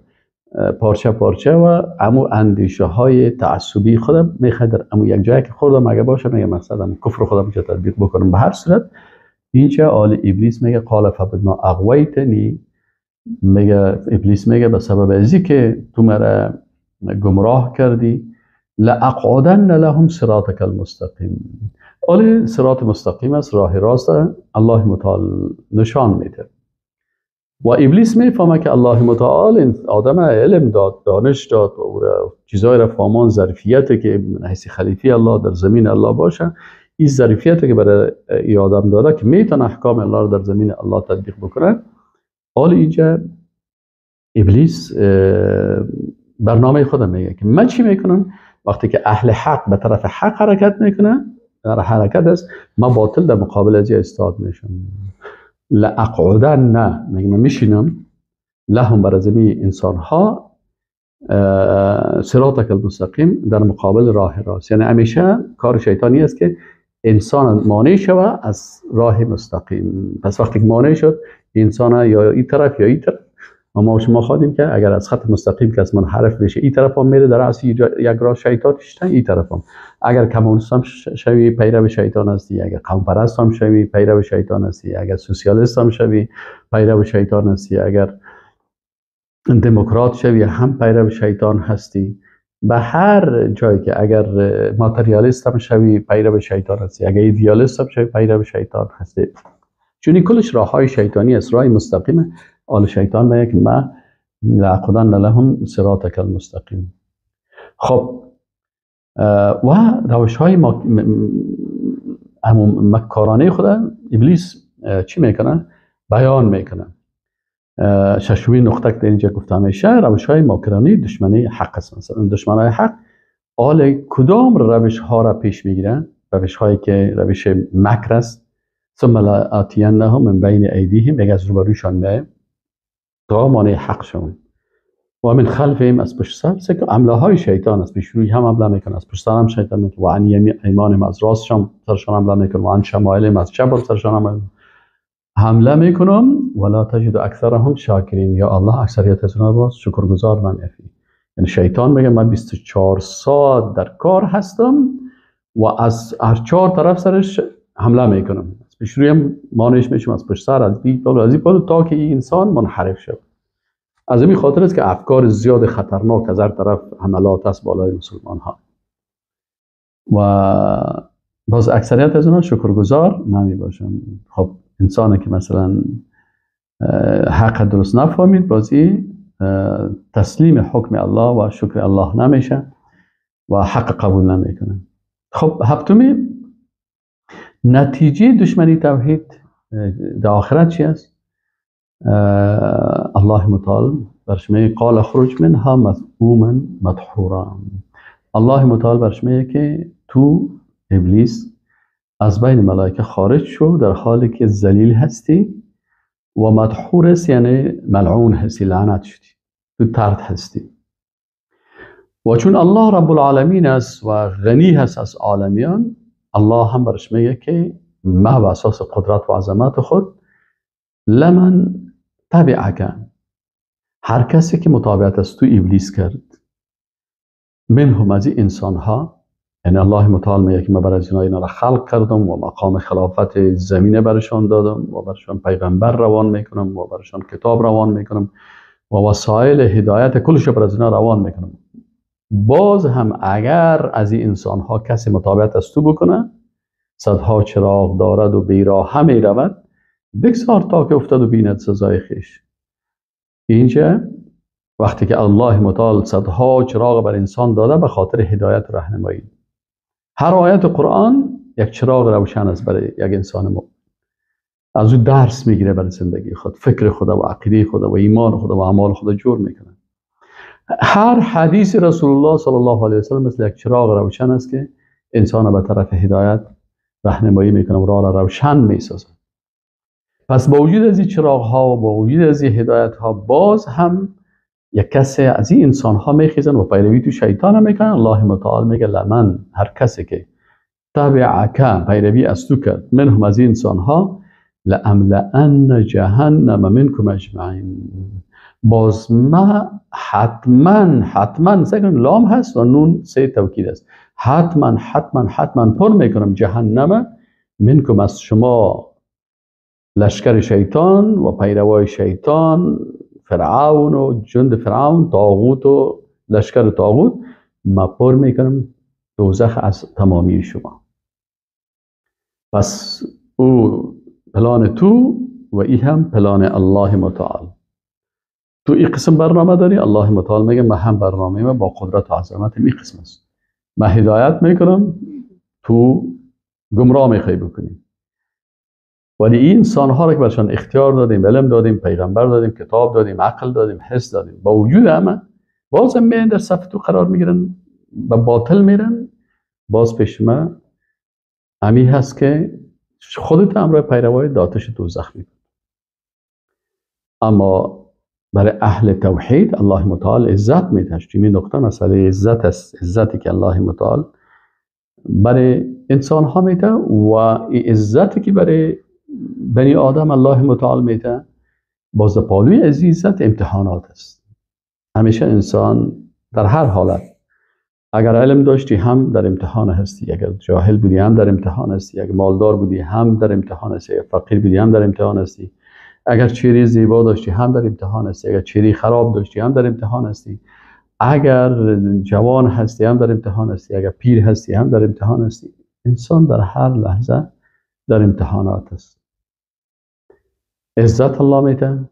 A: پارچه پارچه، و امو اندیشه های تعصبی خودم میخواد در امو یک جایی که خوردم اگه باشه میگه مثلا کفر خودم چه تطبیق بکنم. به هر صورت اینجا آل ابلیس میگه قال فبما اغویتنی، میگه ابلیس میگه به سبب ازی که تو مرا گمراه کردی، لاقعدن لهم صراطک المستقیم. آل صراط مستقیم است، راه راست الله متعال نشان میده. و ابلیس میفهمه که الله متعال آدم علم داد، دانش داد و چیزای را فهمان، ظرفیت که من حیث خلیفه الله در زمین الله باشه، این ظرفیت که برای ای آدم داده که میتونه احکام الله رو در زمین الله تطبیق بکنه. حال اینجا ابلیس برنامه خودم میگه که من چی میکنم وقتی که اهل حق به طرف حق حرکت میکنه، در حرکت است، من باطل در مقابل از استاد میشم. لاقعدن، میگه من میشینم، لهم بر زمین انسان ها صراطک المستقیم، در مقابل راه راست. یعنی همیشه کار شیطانی است که انسان مانع شوه از راه مستقیم. پس وقتی که مانع شد انسان یا این طرف یا این طرف، ما شما خواهیم که اگر از خط مستقیم که از منحرف بشه این طرف هم میره در اصل یک راه شیطان شدن، این طرف هم اگر کمونیست هم شوی پیرو شیطان هستی، اگر قوم پرست هم شوی پیرو شیطان هستی، اگر سوسیالیست هم شوی پیرو شیطان هستی، اگر دموکرات شوی هم پیرو شیطان هستی. به هر جایی که اگر ماتریالیست هم شوی پیرو شیطان هستی، اگر ایدئالیست هم شوی پیرو شیطان هستی. چون این کلش راه های شیطانی است، راه مستقیم آل شیطان میگه که ما لعقدن لهم صراطک المستقیم. خب و روش های مکارانه خود ابلیس چی میکنه؟ بیان میکنه. ششمین نقطه که در اینجا گفته میشه روش های ماکرانه دشمنی حق است. مثلا دشمنای حق آل کدام روش ها را پیش میگیرن؟ روش هایی که روش مکر است. ثم لآتینهم من بین ایدیهم، میگه از روبرویشان میایم تا مانع حق شون، و من خلفهم، از پشت سر، سه عمله های شیطان است، پیش روی هم حمله میکنه، از پشت سر هم شیطان میکنه، و عن ایمانهم، از راستشان سرشان حمله میکنه، و عن شمایلهم، از چپ سرشان حمله میکنم، ولا تجد اکثرهم شاکرین. یا الله اکثریت از اونها باز شکرگزار نمیافی. یعنی شیطان میگه من 24 ساعت در کار هستم و از هر چهار طرف سرش حمله میکنم، از پیش روی هم مانعش میشم، از پشت سر، از این پلو، از این پلو، تا که این انسان منحرف شد. از این خاطر است که افکار زیاد خطرناک از هر طرف حملات است بالای مسلمان ها و باز اکثریت از اونها شکرگزار نمی باشن. خب انسانی که مثلا حق درست نفهمید، بازی تسلیم حکم الله و شکر الله نمیشه و حق قبول نمیکنه. خب هفتمی، نتیجه دشمنی توحید در آخرت چی است؟ الله متعال برش میگه قال اخرج منها مذءوما مدحورا. الله متعال برش میگه که تو ابلیس از بین ملائکه خارج شو در حالی که ذلیل هستی و مدحور هستی، یعنی ملعون هستی، لعنت شدی، تو طرد هستی. و چون الله رب العالمین است و غنی هست از عالمیان، الله هم برش میگه که ما به اساس قدرت و عظمت خود لمن تبعک، هر کسی که متابعت از تو ابلیس کرد، منهم از این انسان ها، یعنی الله متعال میگه که من برای اینا را خلق کردم و مقام خلافت زمینه برشان دادم و برشان پیغمبر روان میکنم و برشان کتاب روان میکنم و وسایل هدایت کلش برای اینا روان میکنم. باز هم اگر از این انسان ها کسی متابعت از تو بکنه، صدها چراغ دارد و بیراه می رود، بگذار تا که افتاد و بیند سزای خویش. اینجا وقتی که الله متعال صدها چراغ بر انسان داده به خاطر هدایت و راهنمایی، هر آیت قرآن یک چراغ روشن است برای یک انسان مؤمن. از او درس میگیره برای زندگی خود، فکر خود و عقیده خود و ایمان خود و اعمال خود جور میکنه. هر حدیث رسول الله صلی الله علیه و سلم مثل یک چراغ روشن است که انسان به طرف هدایت راهنمایی میکنه و راه را روشن میسازه. پس با وجود از این چراغ ها و با وجود از این هدایت ها، باز هم یک کسی از این انسان ها میخیزن و پیروی تو شیطان میکنن. الله متعال میگه لمن، هر کسی که تبعک، پیروی از تو کرد، منهم از این انسان ها، لاملأن جهنم منکم اجمعین. باز ما حتما حتما، سکن لام هست و نون سه توکید است، حتما حتما حتما پر میکنم جهنم منکم از شما، لشکر شیطان و پیروای شیطان، فرعون و جند فرعون، طاغوت و لشکر طاغوت، ما پر میکنم دوزخ از تمامی شما. پس او پلان تو و ای هم پلان الله متعال. تو این قسم برنامه داری، الله متعال میگه من هم برنامه ما با قدرت و عظمت این قسم است، من هدایت میکنم، تو گمراه میخوای بکنی. ولی این انسان ها را که برشان اختیار دادیم، علم دادیم، پیغمبر دادیم، کتاب دادیم، عقل دادیم، حس دادیم، با وجود همه بازم میان در صف تو قرار میگیرن و باطل میرن. باز پیش ما امی هست که خودت امرای پیروای داتش دوزخ میکنی. اما برای اهل توحید الله متعال عزت میده. این نقطه مسئله عزت است، عزتی که الله متعال برای انسان ها میده و عزتی که برای بنی آدم الله متعال میده، باز پالوی عزت امتحانات است. همیشه انسان در هر حالت، اگر علم داشتی هم در امتحان هستی، اگر جاهل بودی هم در امتحان هستی، اگر مالدار بودی هم در امتحان هستی، اگر فقیر بودی هم در امتحان هستی، اگر چهره زیبا داشتی هم در امتحان هستی، اگر چهره خراب داشتی هم در امتحان هستی، اگر جوان هستی هم در امتحان هستی، اگر پیر هستی هم در امتحان هستی. انسان در هر لحظه در امتحانات است. عزت الله میده،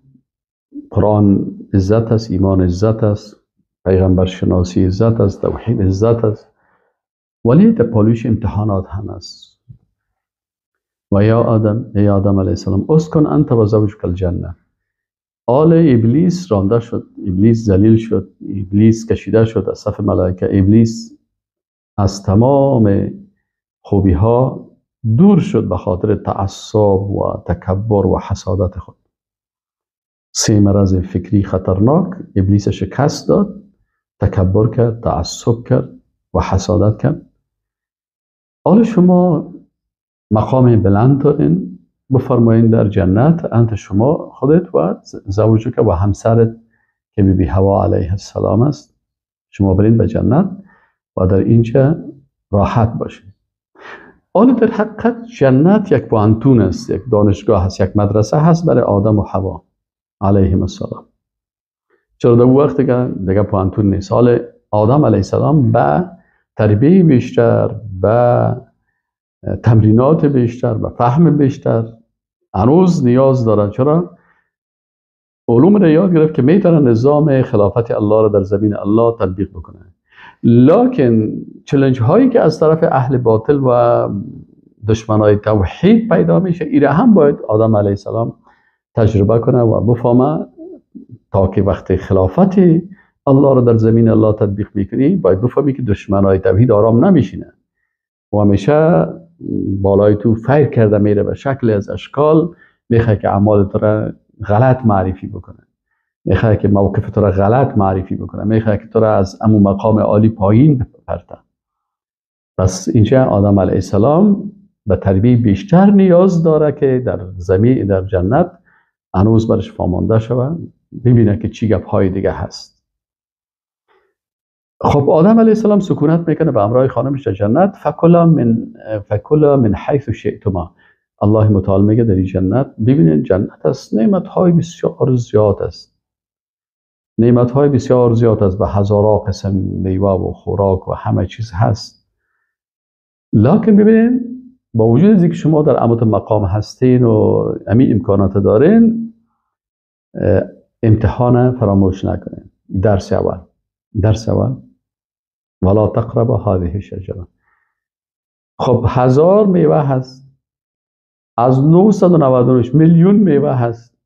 A: قرآن عزت است، ایمان عزت است، پیغمبر شناسی عزت است، توحید عزت است، ولی در پالوش امتحانات هم است. و یا آدم، ای آدم علیه السلام، اسکن انت و زوجک الجنه. آل ابلیس رانده شد، ابلیس ذلیل شد، ابلیس کشیده شد از صف ملائکه، ابلیس از تمام خوبی ها دور شد به خاطر تعصب و تکبر و حسادت خود. سه مرض فکری خطرناک ابلیس شکست داد، تکبر کرد، تعصب کرد و حسادت کرد. حالا شما مقام بلند دارین، بفرمایین در جنت انت شما خودت و زوجک و همسرت که بی بی حوا علیه السلام است، شما برین به جنت و در اینجا راحت باشین. حالا در حقیقت جنت یک پوهنتون است، یک دانشگاه است، یک مدرسه هست برای آدم و حوا علیهم السلام. چرا در وقت دیگه پوهنتون نیست. حال آدم علیه السلام به تربیه بیشتر، به تمرینات بیشتر، به فهم بیشتر هنوز نیاز داره. چرا؟ علوم را یاد گرفت که میتونه نظام خلافت الله را در زمین الله تطبیق بکنه. لکن چالش هایی که از طرف اهل باطل و دشمنای توحید پیدا میشه، ایره هم باید آدم علیه السلام تجربه کنه و بفهمه، تا که وقتی خلافت الله را در زمین الله تطبیق میکنی باید بفهمی که دشمنای توحید آرام نمیشینه و همیشه بالای تو فیر کرده میره، به شکل از اشکال میخواد که اعمال تو را غلط معرفی بکنه، میخواد که موقف تو را غلط معرفی بکنه، میخواد که تو را از امو مقام عالی پایین بپرته. پس اینجا آدم علیه السلام به تربیه بیشتر نیاز داره که در زمین، در جنت هنوز برش فامانده شوه، ببینه که چی گپ های دیگه هست. خب آدم علیه السلام سکونت میکنه به همراه خانمش در جنت. فکلا من حیث شئتما. الله متعال میگه در این جنت، ببینید جنت است، نعمت های بسیار زیاد است، نعمت های بسیار زیاد است، به هزارها قسم میوه و خوراک و همه چیز هست. لکن ببینید با وجود اینکه شما در امت مقام هستین و همین امکانات دارین، امتحان فراموش نکنین. درس اول، درس اول، ولا تقرب هذه الشجره. خب 1000 میوه هست، از 999 میلیون میوه هست،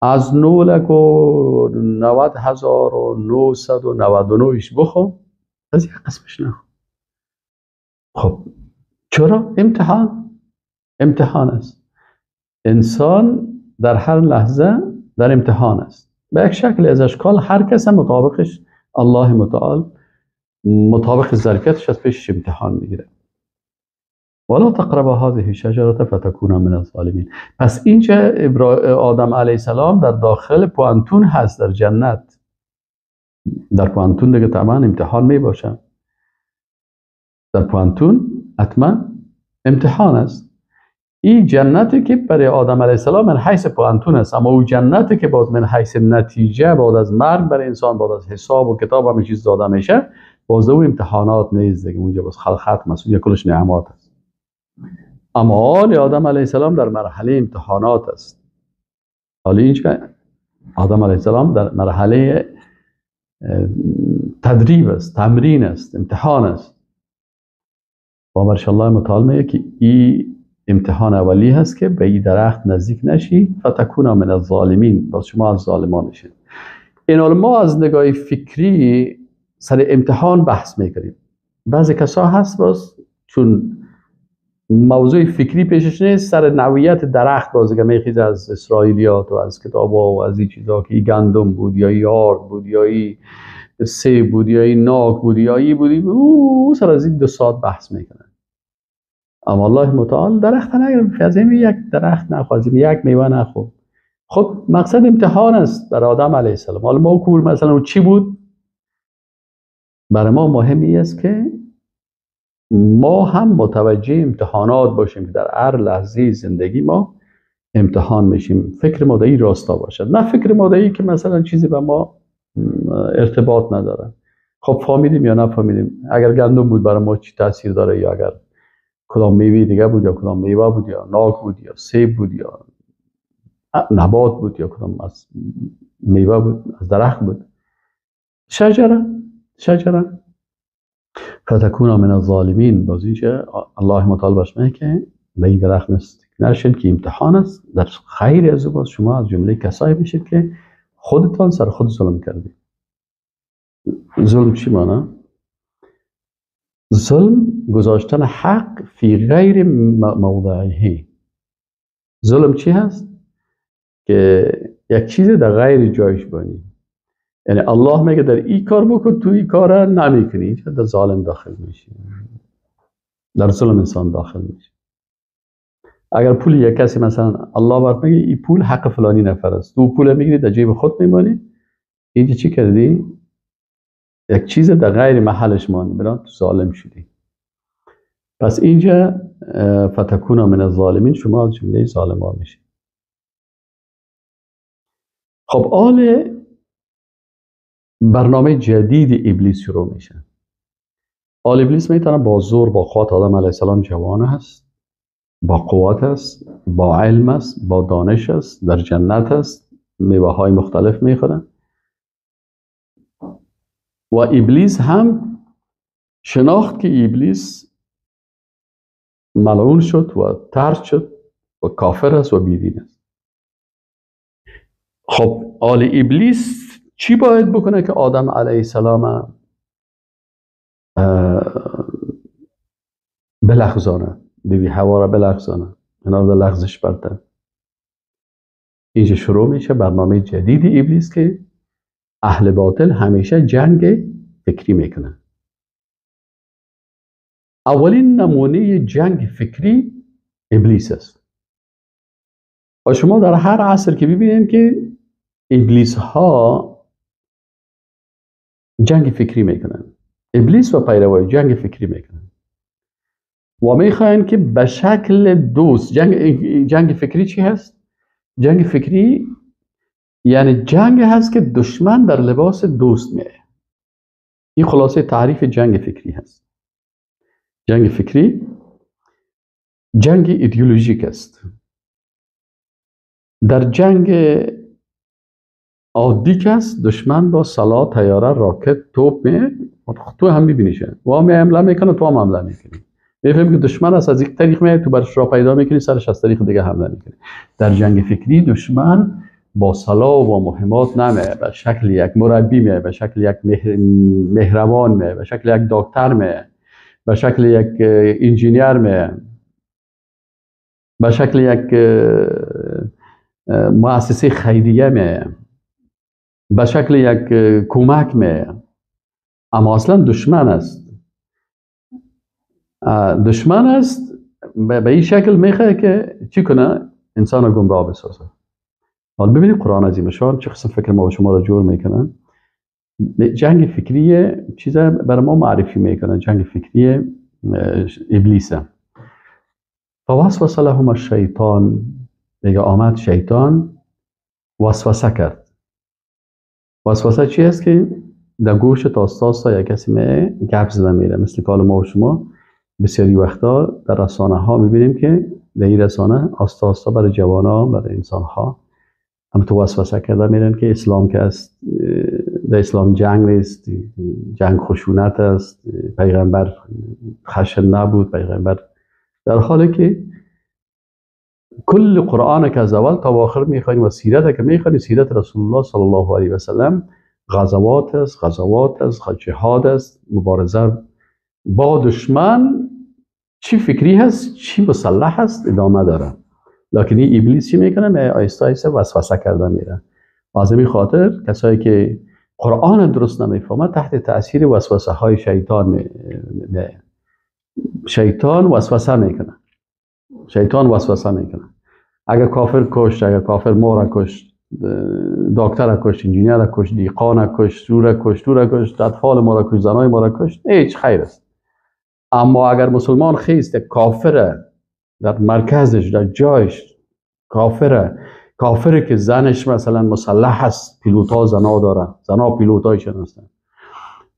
A: از 990,999 بخور، از یک قسمش نخور. خب چرا؟ امتحان، امتحان است. انسان در هر لحظه در امتحان است به یک شکل از اشکال. هر کس هم مطابقش الله متعال مطابق ظرفیتش از پیشش امتحان میگیره. ولا تقرب هذه الشجره فتكونا من الظالمین. پس اینجا آدم علیه السلام در داخل پوانتون هست، در جنت، در پوانتون دیگه طبعا امتحان می باشه، در پوانتون حتما امتحان است. این جنتی که برای آدم علیه السلام من حیث پوانتون است، اما او جنتی که باز من حیث نتیجه بعد از مرگ برای انسان، بعد از حساب و کتاب همه چیز داده میشه، باز او امتحانات نیست دیگه، اونجا باز خلق ختم است، اونجا کلش نعمات است. اما حال آدم علیه السلام در مرحله امتحانات است. حالا اینجا آدم علیه السلام در مرحله تدریب است، تمرین است، امتحان است. و برش الله متعال میگه که این امتحان اولی هست که به این درخت نزدیک نشی، فتکونا من الظالمین، باز شما از ظالمان میشید. این ما از نگاه فکری سر امتحان بحث میکنیم. بعضی کسا هست باز چون موضوع فکری پیشش نیست، سر نوعیت درخت باز که میخیزه از اسرائیلیات و از کتابا و از این چیزا که این گندم بود یا این آرد بود یا این سیب بود یا این ناک بود یا این بود، او سر از این 2 ساعت بحث میکنه. اما الله متعال درخت نگرفت، از این یک درخت نخو، از این یک میوه نخو. خب مقصد امتحان است برای آدم علیه السلام. حالا ما کور مثلا چی بود؟ برای ما مهمی است که ما هم متوجه امتحانات باشیم که در هر لحظه زندگی ما امتحان میشیم. فکر ما در این راستا باشد، نه فکر ما در این که مثلا چیزی به ما ارتباط نداره. خب فهمیدیم یا نفهمیدیم، اگر گندم بود برای ما چی تاثیر داره، یا اگر کدام میوه دیگه بود یا کدام میوه بود یا ناک بود یا سیب بود یا نبات بود یا کدام از میوه بود، از درخت بود. شجره، شجره فتکونا من الظالمین. باز اینجا الله متعال باش میگه که به این درخت نشین که امتحان است، در خیر از او باز شما از جمله کسایی میشید که خودتان سر خود ظلم کردید. ظلم چی معنی؟ ظلم گذاشتن حق فی غیر موضعه. ظلم چی هست؟ که یک چیز در غیر جایش بانی. یعنی الله میگه در این کار بکن، تو این کار نمیکنی، اینجا در ظالم داخل میشی، در ظلم انسان داخل میشه. اگر پول یک کسی مثلا الله برات میگه این پول حق فلانی نفر است، تو پول میگیری در جیب خود میمانی، اینجا چی کردی؟ یک چیز در غیر محلش مانی، برای تو ظالم شدی. پس اینجا فتکونا من الظالمین، شما از جمله ظالمان میشید. خب آل برنامه جدید ابلیس شروع میشه. آل ابلیس میتونه با زور، با قوت آدم علیه السلام جوان هست، با قوت است، با علم است، با دانش است، در جنت است، میوه های مختلف میخوره و ابلیس هم شناخت که ابلیس ملعون شد و طرد شد و کافر است و بیدین است. خب آل ابلیس چی باید بکنه که آدم علیه السلام بلغزانه، بیبی هوا را بلغزانه، اینا رو لغزش برده؟ اینجا شروع میشه برنامه جدید ابلیس که اهل باطل همیشه جنگ فکری میکنه. اولین نمونه جنگ فکری ابلیس است. و شما در هر عصر که ببینید که ابلیس ها جنگ فکری میکنن، ابلیس و پیروای جنگ فکری میکنن و میخواین که به شکل دوست جنگ فکری چی هست؟ جنگ فکری یعنی جنگ هست که دشمن در لباس دوست میه. این خلاصه تعریف جنگ فکری هست. جنگ فکری جنگ ایدئولوژیک است. در جنگ عادی که است دشمن با سلاح، طیاره، راکت، توپ میه، تو هم میبینیشه و هم حمله میکنه، تو هم حمله میکنی، میفهمی که دشمن است، از یک طریق میه، تو برش را پیدا میکنی، سرش از طریق دیگه حمله میکنی. در جنگ فکری دشمن با سلاح و مهمات نمیه، به شکل یک مربی میه، به شکل یک مهربان میه، به شکل یک دکتر میه، به شکل یک انجینیر میه، به شکل یک مؤسسه خیریه میه، به شکل یک کمک میه، اما اصلا دشمن است. دشمن است به این شکل میخواه که چی کنه؟ انسان رو گمراه بسازه. حالا ببینید قرآن عظیم شان چه قسم فکر ما و شما رو جور میکنن. جنگ فکری چیز برای ما معرفی میکنن، جنگ فکری ابلیسه. فوسوس لهم الشیطان، میگه آمد شیطان وسوسه کرد. وسوسه چی است؟ که در گوش تاستا یک کسی می گپ زده میره، مثل که ما و شما بسیاری وقتا در رسانه ها میبینیم که در این رسانه آستا آستا برای جوان ها، برای انسان ها هم تو وسوسه کرده میرن که اسلام که است، در اسلام جنگ نیست، جنگ خشونت است، پیغمبر خشن نبود، پیغمبر، در حالی که کل قرآن که از اول تا آخر میخوانیم و سیرت که میخوانیم، سیرت رسول الله صلی الله علیه و سلم غزوات است، غزوات است، جهاد است، مبارزه با دشمن، چی فکری هست، چی مسلح هست، ادامه داره. لکن این ابلیس چی میکنه؟ می آیسته آیسته وسوسه کرده میره. و از این خاطر کسایی که قرآن درست نمیفهمه تحت تاثیر وسوسه های شیطان می شیطان وسوسه میکنه. شیطان وسوسه میکنه. اگر کافر کشت، اگر کافر مور کشت، دکتر کشت، انجینیر کشت، دیقان کشت، رور کشت، تور کشت، اطفال ما را کشت، زنای ما را کشت، هیچ خیر است. اما اگر مسلمان خیست کافر در مرکزش، در جایش کافره، کافره که زنش مثلا مسلح است، پیلوتا زنا داره، زنا پیلوتایشن هستن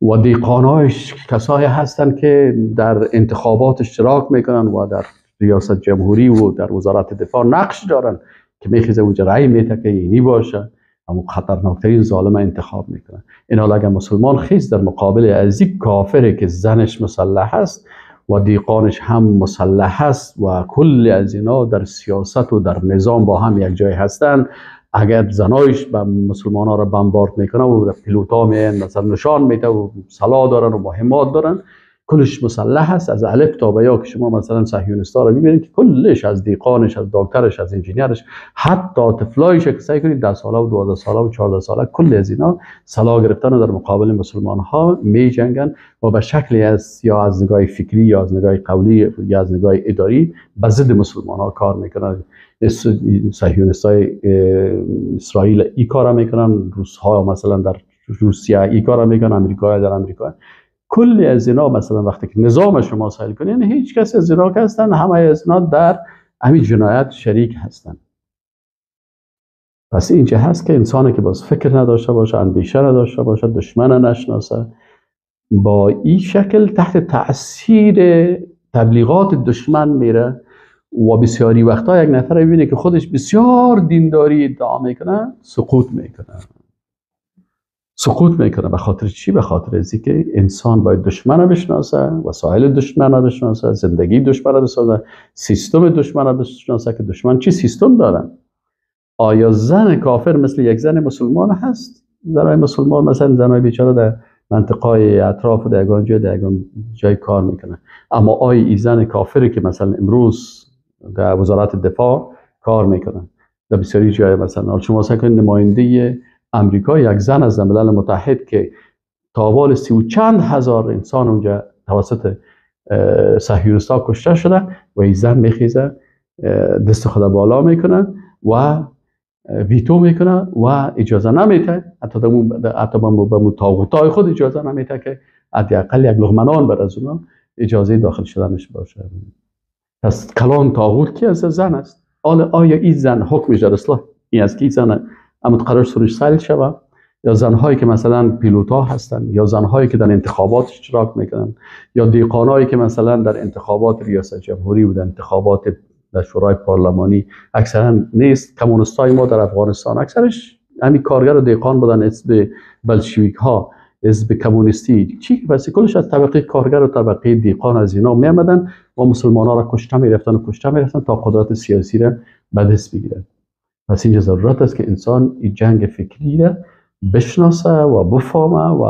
A: و دیقانایش کسایی هستن که در انتخابات اشتراک میکنن و در ریاست جمهوری و در وزارت دفاع نقش دارن که میخیزه اونجا رأی میته که اینی باشه، اما خطرناکترین ظالم انتخاب میکنن. این حال اگر مسلمان خیز در مقابل از یک کافره که زنش مسلح است و دیقانش هم مسلح است و کل از اینا در سیاست و در نظام با هم یک جای هستند، اگر زنایش به مسلمان ها را بمبارد میکنه و پیلوتا میان مثلا نشان میده و سلاح دارن و مهمات دارن، کلش مسلح است از الف تا به یا، که شما مثلا صهیونیست‌ها رو میبینید که کلش از دیقانش، از دکترش، از انجینیرش، حتی طفلایش که سعی کنید 10 ساله و 12 ساله و 14 ساله، کل از اینا سلاح گرفتن و در مقابل مسلمان ها میجنگن و به شکلی از یا از نگاه فکری یا از نگاه قولی یا از نگاه اداری به ضد مسلمان ها کار میکنن. صهیونیست‌های اسرائیل این کارا میکنن، روس ها مثلا در روسیه این کارا میکنن، امریکا در امریکا، کلی از اینا مثلا وقتی که نظام شما سایل کنین، هیچ کس از اینا که هستن، همه از اینا در همین جنایت شریک هستن. پس اینجا هست که انسانی که باز فکر نداشته باشه، اندیشه نداشته باشه، دشمن نشناسه، با این شکل تحت تأثیر تبلیغات دشمن میره و بسیاری وقتا یک نفر میبینه که خودش بسیار دینداری ادعا میکنه، سقوط میکنه. سقوط میکنه. به خاطر چی؟ به خاطر از اینکه انسان باید دشمن رو بشناسه، وسایل دشمن رو بشناسه، زندگی دشمن رو بسازه، سیستم دشمن رو بشناسه که دشمن چی سیستم داره. آیا زن کافر مثل یک زن مسلمان هست؟ زنای مسلمان مثلا زنای بیچاره در منطقه اطراف و در یگان جای، در یگان جای کار میکنه، اما آیا این زن کافری که مثلا امروز در وزارت دفاع کار میکنه در بسیاری جای، مثلا شما سعی کنید نماینده امریکا یک زن از ملل متحد که تاوال 30 و چند هزار انسان اونجا توسط صهیونیست‌ها کشته شده و این زن میخیزه دست خود بالا میکنه و ویتو میکنه و اجازه نمیده، حتی به طاغوتای خود اجازه نمیده که حداقل یک لقمه نان بر از اونا اجازه داخل شدنش باشه. پس کلان طاغوت کی از زن است. آیا این زن حکمش در اصلاح این است که این زن اما قرار سرش سیل شوه، یا زنهایی که مثلا پیلوتا هستن، یا زنهایی که در انتخابات اشتراک میکنن، یا دیقانایی که مثلا در انتخابات ریاست جمهوری و در انتخابات در شورای پارلمانی اکثرا نیست. کمونیستای ما در افغانستان اکثرش همین کارگر و دیقان بودن، حزب بلشویک ها، حزب کمونیستی چی، بس کلش از طبقه کارگر و طبقه دیقان از اینا میامدن و مسلمان ها را کشته میرفتن و کشته میرفتن تا قدرت سیاسی را به دست بگیرن. پس اینجا ضرورت است که انسان این جنگ فکری را بشناسه و بفهمه و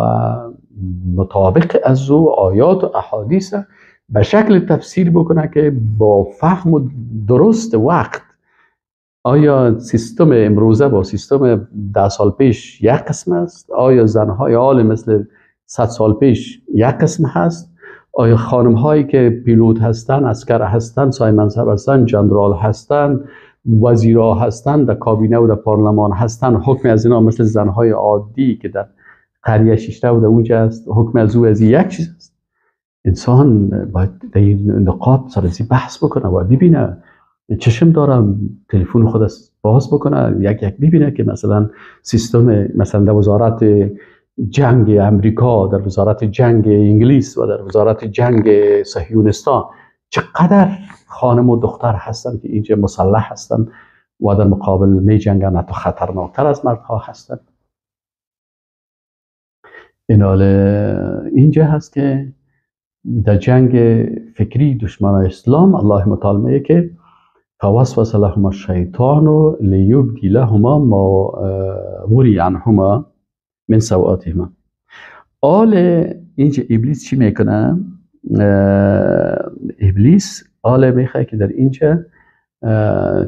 A: مطابق از او آیات و احادیث به شکل تفسیر بکنه که با فهم و درست وقت. آیا سیستم امروزه با سیستم 10 سال پیش یک قسم است؟ آیا زنهای حال مثل 100 سال پیش یک قسم هست؟ آیا خانم هایی که پیلوت هستن، عسکر هستن، صاحب منصب هستن، جنرال هستن، وزیرا هستن، در کابینه و در پارلمان هستن، حکم از اینا مثل زنهای عادی که در قریه شیشته و در اونجا است، حکم از او از یک چیز است؟ انسان باید در این نقاط سر بحث بکنه و ببینه. چشم دارم تلفن خود باز بکنه، یک یک ببینه که مثلا سیستم مثلا در وزارت جنگ امریکا، در وزارت جنگ انگلیس و در وزارت جنگ صهیونیستان چقدر خانم و دختر هستن که اینجا مسلح هستن و در مقابل می جنگن، حتی خطرناکتر از مردها هستن. این حال اینجا هست که در جنگ فکری دشمن اسلام الله متعال میگه که فوسوس لهما الشیطان لیبدی لهما ما وری عنهما من سوآتهما. آل اینجا ابلیس چی میکنه؟ ابلیس آل میخواد که در اینجا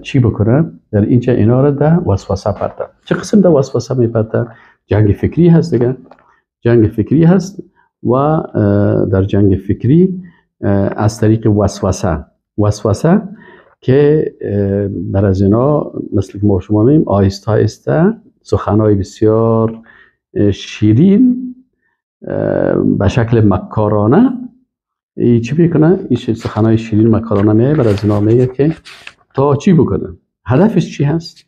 A: چی بکنه؟ در اینجا اینا رو در وسوسه پرده. چه قسم در وسوسه میپرده؟ جنگ فکری هست دیگه، جنگ فکری هست و در جنگ فکری از طریق وسوسه، وسوسه که در از اینا مثل که ما شما میگیم آهسته آهسته سخنهای بسیار شیرین به شکل مکارانه چی میکنه؟ این سخنهای شیرین مکارانه میه بر از اینا میگه که تا چی بکنه؟ هدفش چی هست؟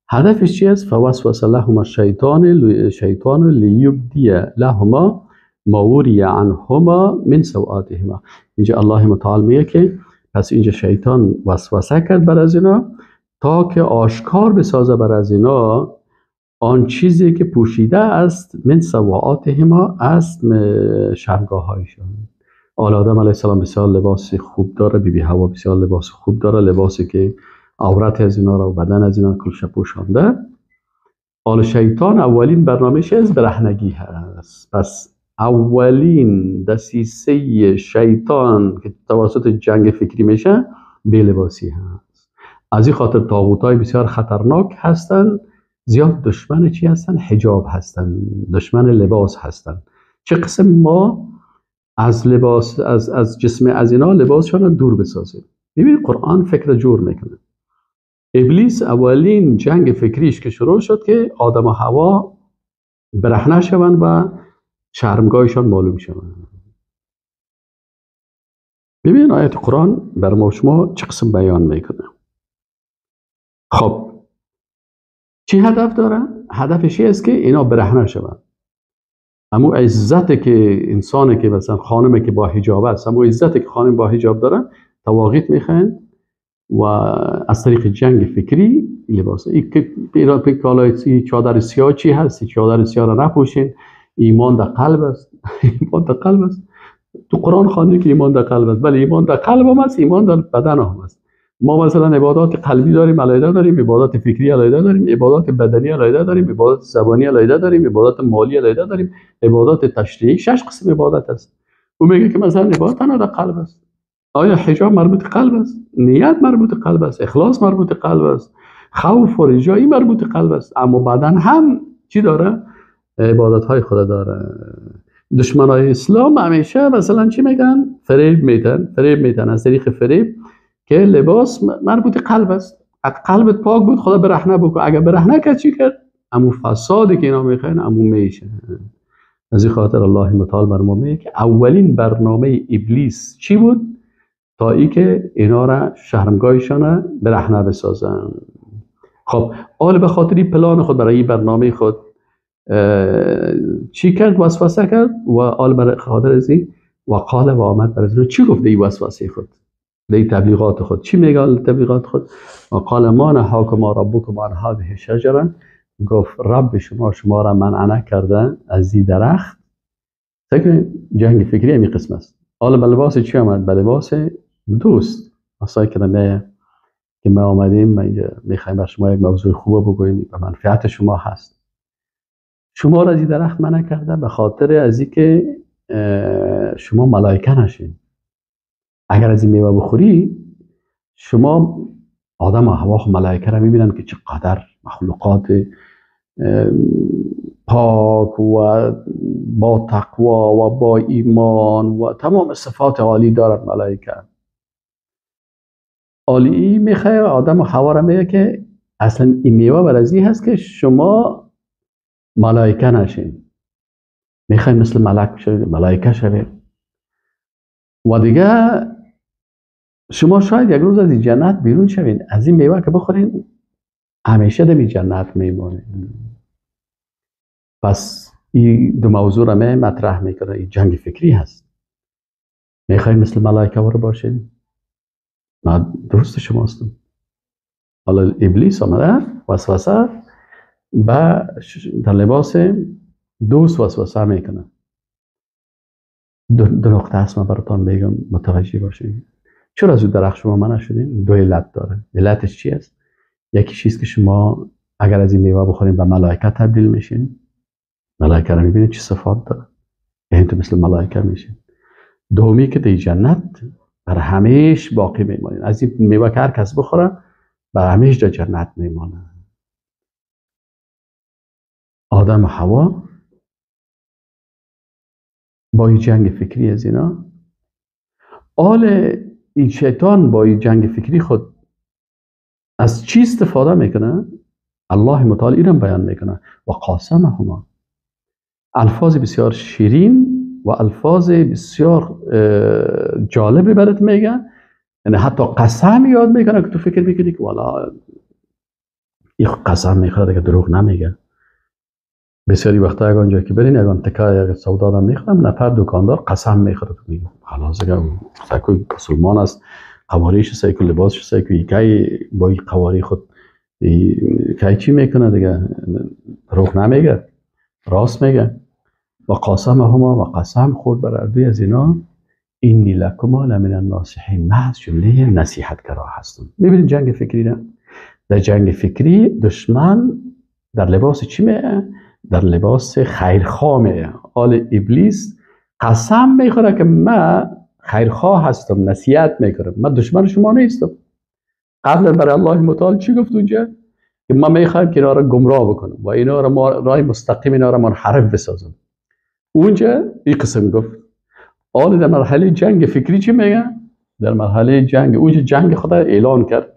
A: هدفش چی هست؟ فوسوس لهما الشیطان لیبدی لهما ما وری عنهما من سوآتهما. اینجا الله متعال میگه که پس اینجا شیطان وسوسه کرد بر از اینا تا که آشکار بسازه بر از اینا آن چیزی که پوشیده است من سوآتهما، از شرمگاه هایشان. آل آدم علیه السلام بسیار لباس خوب داره، بی بی حوا بسیار لباس خوب داره، لباسی که عورت از اینا را و بدن از اینا کلش پوشانده. آل شیطان اولین برنامه‌ش از برهنگی هست. پس اولین دسیسه شیطان که توسط جنگ فکری میشه بی لباسی هست. از این خاطر طاغوت‌های بسیار خطرناک هستند، زیاد دشمن چی هستن؟ حجاب هستن، دشمن لباس هستن. چه قسم ما از لباس، از جسم از اینا لباسشان رو دور بسازیم. ببین قرآن فکر جور میکنه. ابلیس اولین جنگ فکریش که شروع شد که آدم و حوا برهنه شوند و شرمگاهشان معلوم شوند. ببین آیت قرآن بر ما شما چه قسم بیان میکنه. خب چی هدف داره؟ هدفش است که اینا برهنه شوند. اما عزت که انسانی که مثلا خانمه که با حجاب است، اما عزت که خانم با حجاب داره، تواغیت میخواین و از طریق جنگ فکری لباس این که چادر سیاه چی هست، چادر سیاه را نپوشین، ایمان در قلب است. ایمان در قلب است. تو قرآن خوانده که ایمان در قلب است، ولی ایمان در قلب هم است، ایمان در بدن هم است. ما مثلا عبادات قلبی داریم علیحده داریم، عبادات فکری علیحده داریم، عبادات بدنی علیحده داریم، عبادات زبانی علیحده داریم، عبادات مالی علیحده داریم، عبادات تشریعی، 6 قسم عبادت است. او میگه که مثلا عبادت تنها در قلب است. آیا حجاب مربوط قلب است؟ نیت مربوط قلب است، اخلاص مربوط قلب است، خوف و رجایی مربوط قلب است، اما بدن هم چی داره؟ عبادت های خود داره. دشمنای اسلام همیشه مثلا چی میگن؟ فریب میدن، فریب میدن از طریق فریب که لباس مربوط قلب است. اگه قلبت پاک بود خدا برهنه بکن، اگه برهنه کرد چی کرد؟ امو فسادی که اینا میخواین امو میشه. از این خاطر الله متعال بر ما میگه که اولین برنامه ابلیس چی بود؟ تا ای که اینا را شرمگاهشان برهنه بسازن. خب آل به خاطر پلان خود برای برنامه خود چی کرد؟ وسوسه کرد. و آل برای خاطر از این و قال و آمد برای چی گفت؟ ای وسوسه خود، دی تبلیغات خود چی میگه؟ تبلیغات خود و قال ما نهاکما ربکما عن هذه الشجره، گفت رب شما شما را منع نکرده از این درخت. فکر جنگ فکری همین قسم است. حالا به لباس چی آمد؟ به لباس دوست. اصلا که که ما آمدیم، ما اینجا میخوایم بر شما یک موضوع خوب بگوییم، به منفعت شما هست. شما را از این درخت منع کرده به خاطر از اینکه شما ملائکه نشین. اگر از این میوه بخوری شما آدم و حوا و ملائکه را میبینن که چقدر مخلوقات پاک و با تقوا و با ایمان و تمام صفات عالی دارن ملائکه. عالی میخواه آدم و حوا را میگه که اصلا این میوه بر از این هست که شما ملائکه نشین، میخوای مثل ملک شوید، ملائکه شوید. و دیگه شما شاید یک روز از این جنت بیرون شوین، از این میوه که بخورین همیشه در جنت میمونین. پس این دو موضوع را می مطرح میکنه. این جنگ فکری هست. میخواین مثل ملائکه وار باشین؟ من درست شما هستم. حالا ابلیس آمده وسوسه به در لباس دوست وسوسه میکنه. دو نقطه هست من براتان بگم متوجه باشین. چرا از اون درخت شما منع شدین؟ دو علت داره. علتش چی است؟ یکی چیز که شما اگر از این میوه بخورین به ملائکه تبدیل میشین. ملائکه رو میبینید چه صفات داره، یعنی تو مثل ملائکه میشین. دومی که در جنت بر همیش باقی میمانین. از این میوه که هر کس بخوره بر همیش در جنت میمانه. آدم و حوا با این جنگ فکری از اینا، آل این شیطان با این جنگ فکری خود از چی استفاده میکنه؟ الله متعال اینم بیان میکنه و قاسمهما، الفاظ بسیار شیرین و الفاظ بسیار جالبی برات میگه. یعنی حتی قسم یاد میکنه که تو فکر میکنی که والا این قسم میخوره که دروغ نمیگه. بسیاری وقتا اگه اونجا که برین اگه تکای اگه سودا آدم میخورم، نفر دکاندار قسم میخوره، تو میگه خلاص دیگه سکو مسلمان است، قواریش سکو لباسش سکو کی با این قواری خود کی چی میکنه دیگه، دروغ نمیگه، راست میگه. و قاسمهما و قسم خورد بر اردوی از اینا، اینی لکما لمن الناصحین، من از جمله نصیحتگرا هستم. میبینید جنگ فکری نه؟ در جنگ فکری دشمن در لباس چی میه؟ در لباس خیرخواه میه. آل ابلیس قسم میخوره که من خیرخواه هستم، نصیحت میکنم، من دشمن شما نیستم. قبلا برای الله متعال چی گفت اونجا؟ که ما میخوایم که اینا را گمراه بکنم و اینا را راه مستقیم اینا را منحرف بسازم. اونجا این قسم گفت. آل در مرحله جنگ فکری چی میگه؟ در مرحله جنگ اونجا جنگ خدا اعلان کرد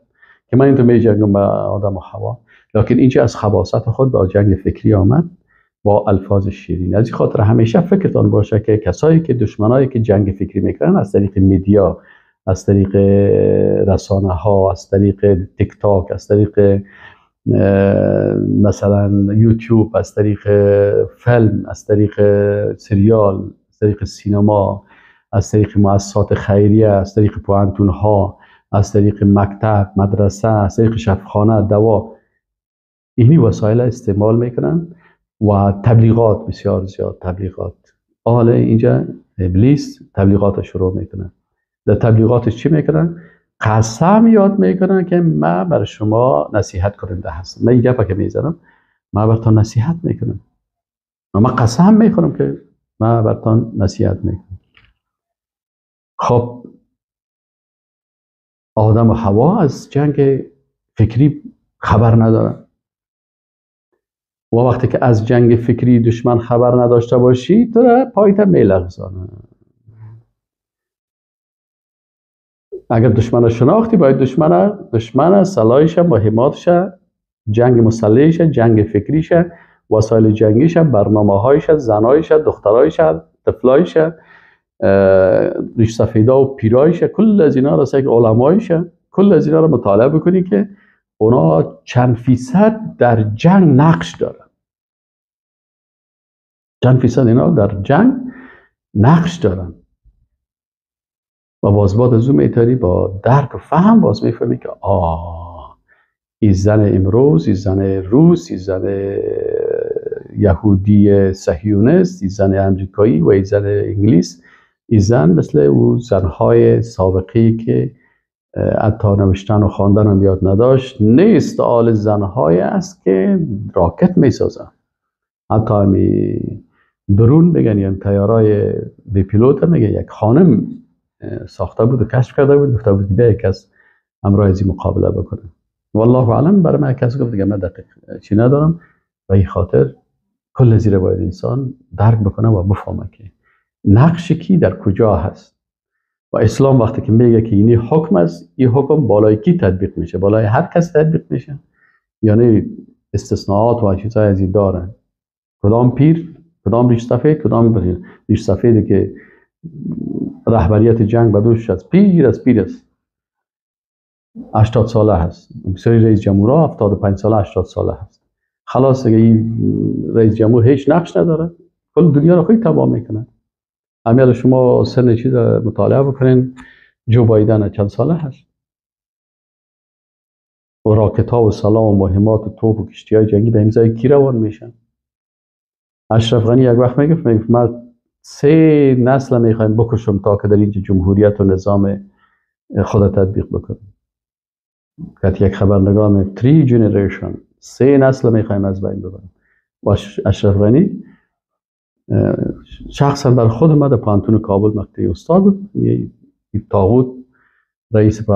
A: که من اینطور میجنگم با آدم و حوا، لکن اینجا از خباثت خود با جنگ فکری آمد با الفاظ شیرین. از این خاطر همیشه فکرتان باشه که کسایی که دشمنایی که جنگ فکری میکنن از طریق media، از طریق رسانه ها، از طریق تیک تاک، از طریق مثلا یوتیوب، از طریق فیلم، از طریق سریال، از طریق سینما، از طریق مؤسسات خیریه، از طریق پوهنتون ها، از طریق مکتب، مدرسه، از طریق شفاخانه، دوا، اینی وسایل استعمال میکنن و تبلیغات، بسیار زیاد تبلیغات. حالا اینجا ابلیس تبلیغات شروع میکنه. در تبلیغاتش چی میکنن؟ قسم یاد میکنن که من بر شما نصیحت کننده هستم. من این گپا که میزنم، من برتان نصیحت میکنم، من قسم میخورم که من برتان نصیحت میکنم. خب آدم و حوا از جنگ فکری خبر ندارن و وقتی که از جنگ فکری دشمن خبر نداشته باشی، تو را پایت میلغزانه. اگر دشمن را شناختی، باید دشمن سلاحش، مهماتش، جنگ مسلحش، جنگ فکریش، وسایل جنگیش، برنامه هایش، زنایش، دخترایش، طفلایش، ریش سفیدا و پیرایش، کل از اینا را، یک علمایش، کل از اینا را مطالعه بکنی که اونا چند فیصد در جنگ نقش دارن، چند فیصد اینا در جنگ نقش دارن. و باز بعد از اون میتونی با درک و فهم باز میفهمی که آه، این زن امروز، این زن روس، این زن یهودی صهیونیست، این زن امریکایی و این زن انگلیس، این زن مثل او زنهای سابقی که حتی نوشتن و خواندن هم یاد نداشت نیست. آل زنهای است که راکت میسازن، حتی همی drone میگن، یعنی طیارای بی پیلوت میگن، یک خانم ساخته بود و کشف کرده بود، گفته بود که بیا یک کس همراه از این مقابله بکنه. والله اعلم، برای من کس گفت دیگه، من دقیق چی ندارم. و این خاطر کل زیر باید انسان درک بکنه و بفهمه که نقش کی در کجا هست. و اسلام وقتی که میگه که اینی حکم است، این حکم بالای کی تطبیق میشه؟ بالای هر کس تطبیق میشه، یعنی استثناءات و چیزهای از این دارن. کدام پیر، کدام ریش سفید، کدام ریش سفیدی که رهبریت جنگ به دوشش است، پیر از پیر است، 80 ساله هست. بسیاری رئیس جمهورها 75 ساله، 80 ساله هست. خلاص دیگه این رئیس جمهور هیچ نقش نداره، کل دنیا رو خیلی تباه میکنه. امیال شما سن چیز مطالعه بکنین، جو بایدن چند ساله هست و راکت ها و سلاح و مهمات و توپ و کشتی های جنگی به امضای کی روان میشن؟ اشرف غنی یک وقت میگفت من 3 نسل میخوایم بکشم تا که در اینجا جمهوریت و نظام خود تطبیق بکنم. که یک خبرنگار میگفت 3 generation، 3 نسل میخوایم از بین ببریم. و اشرف غنی شخصا بر خود ما در پانتون کابل مقطعی استاد بود، طاغوت رئیس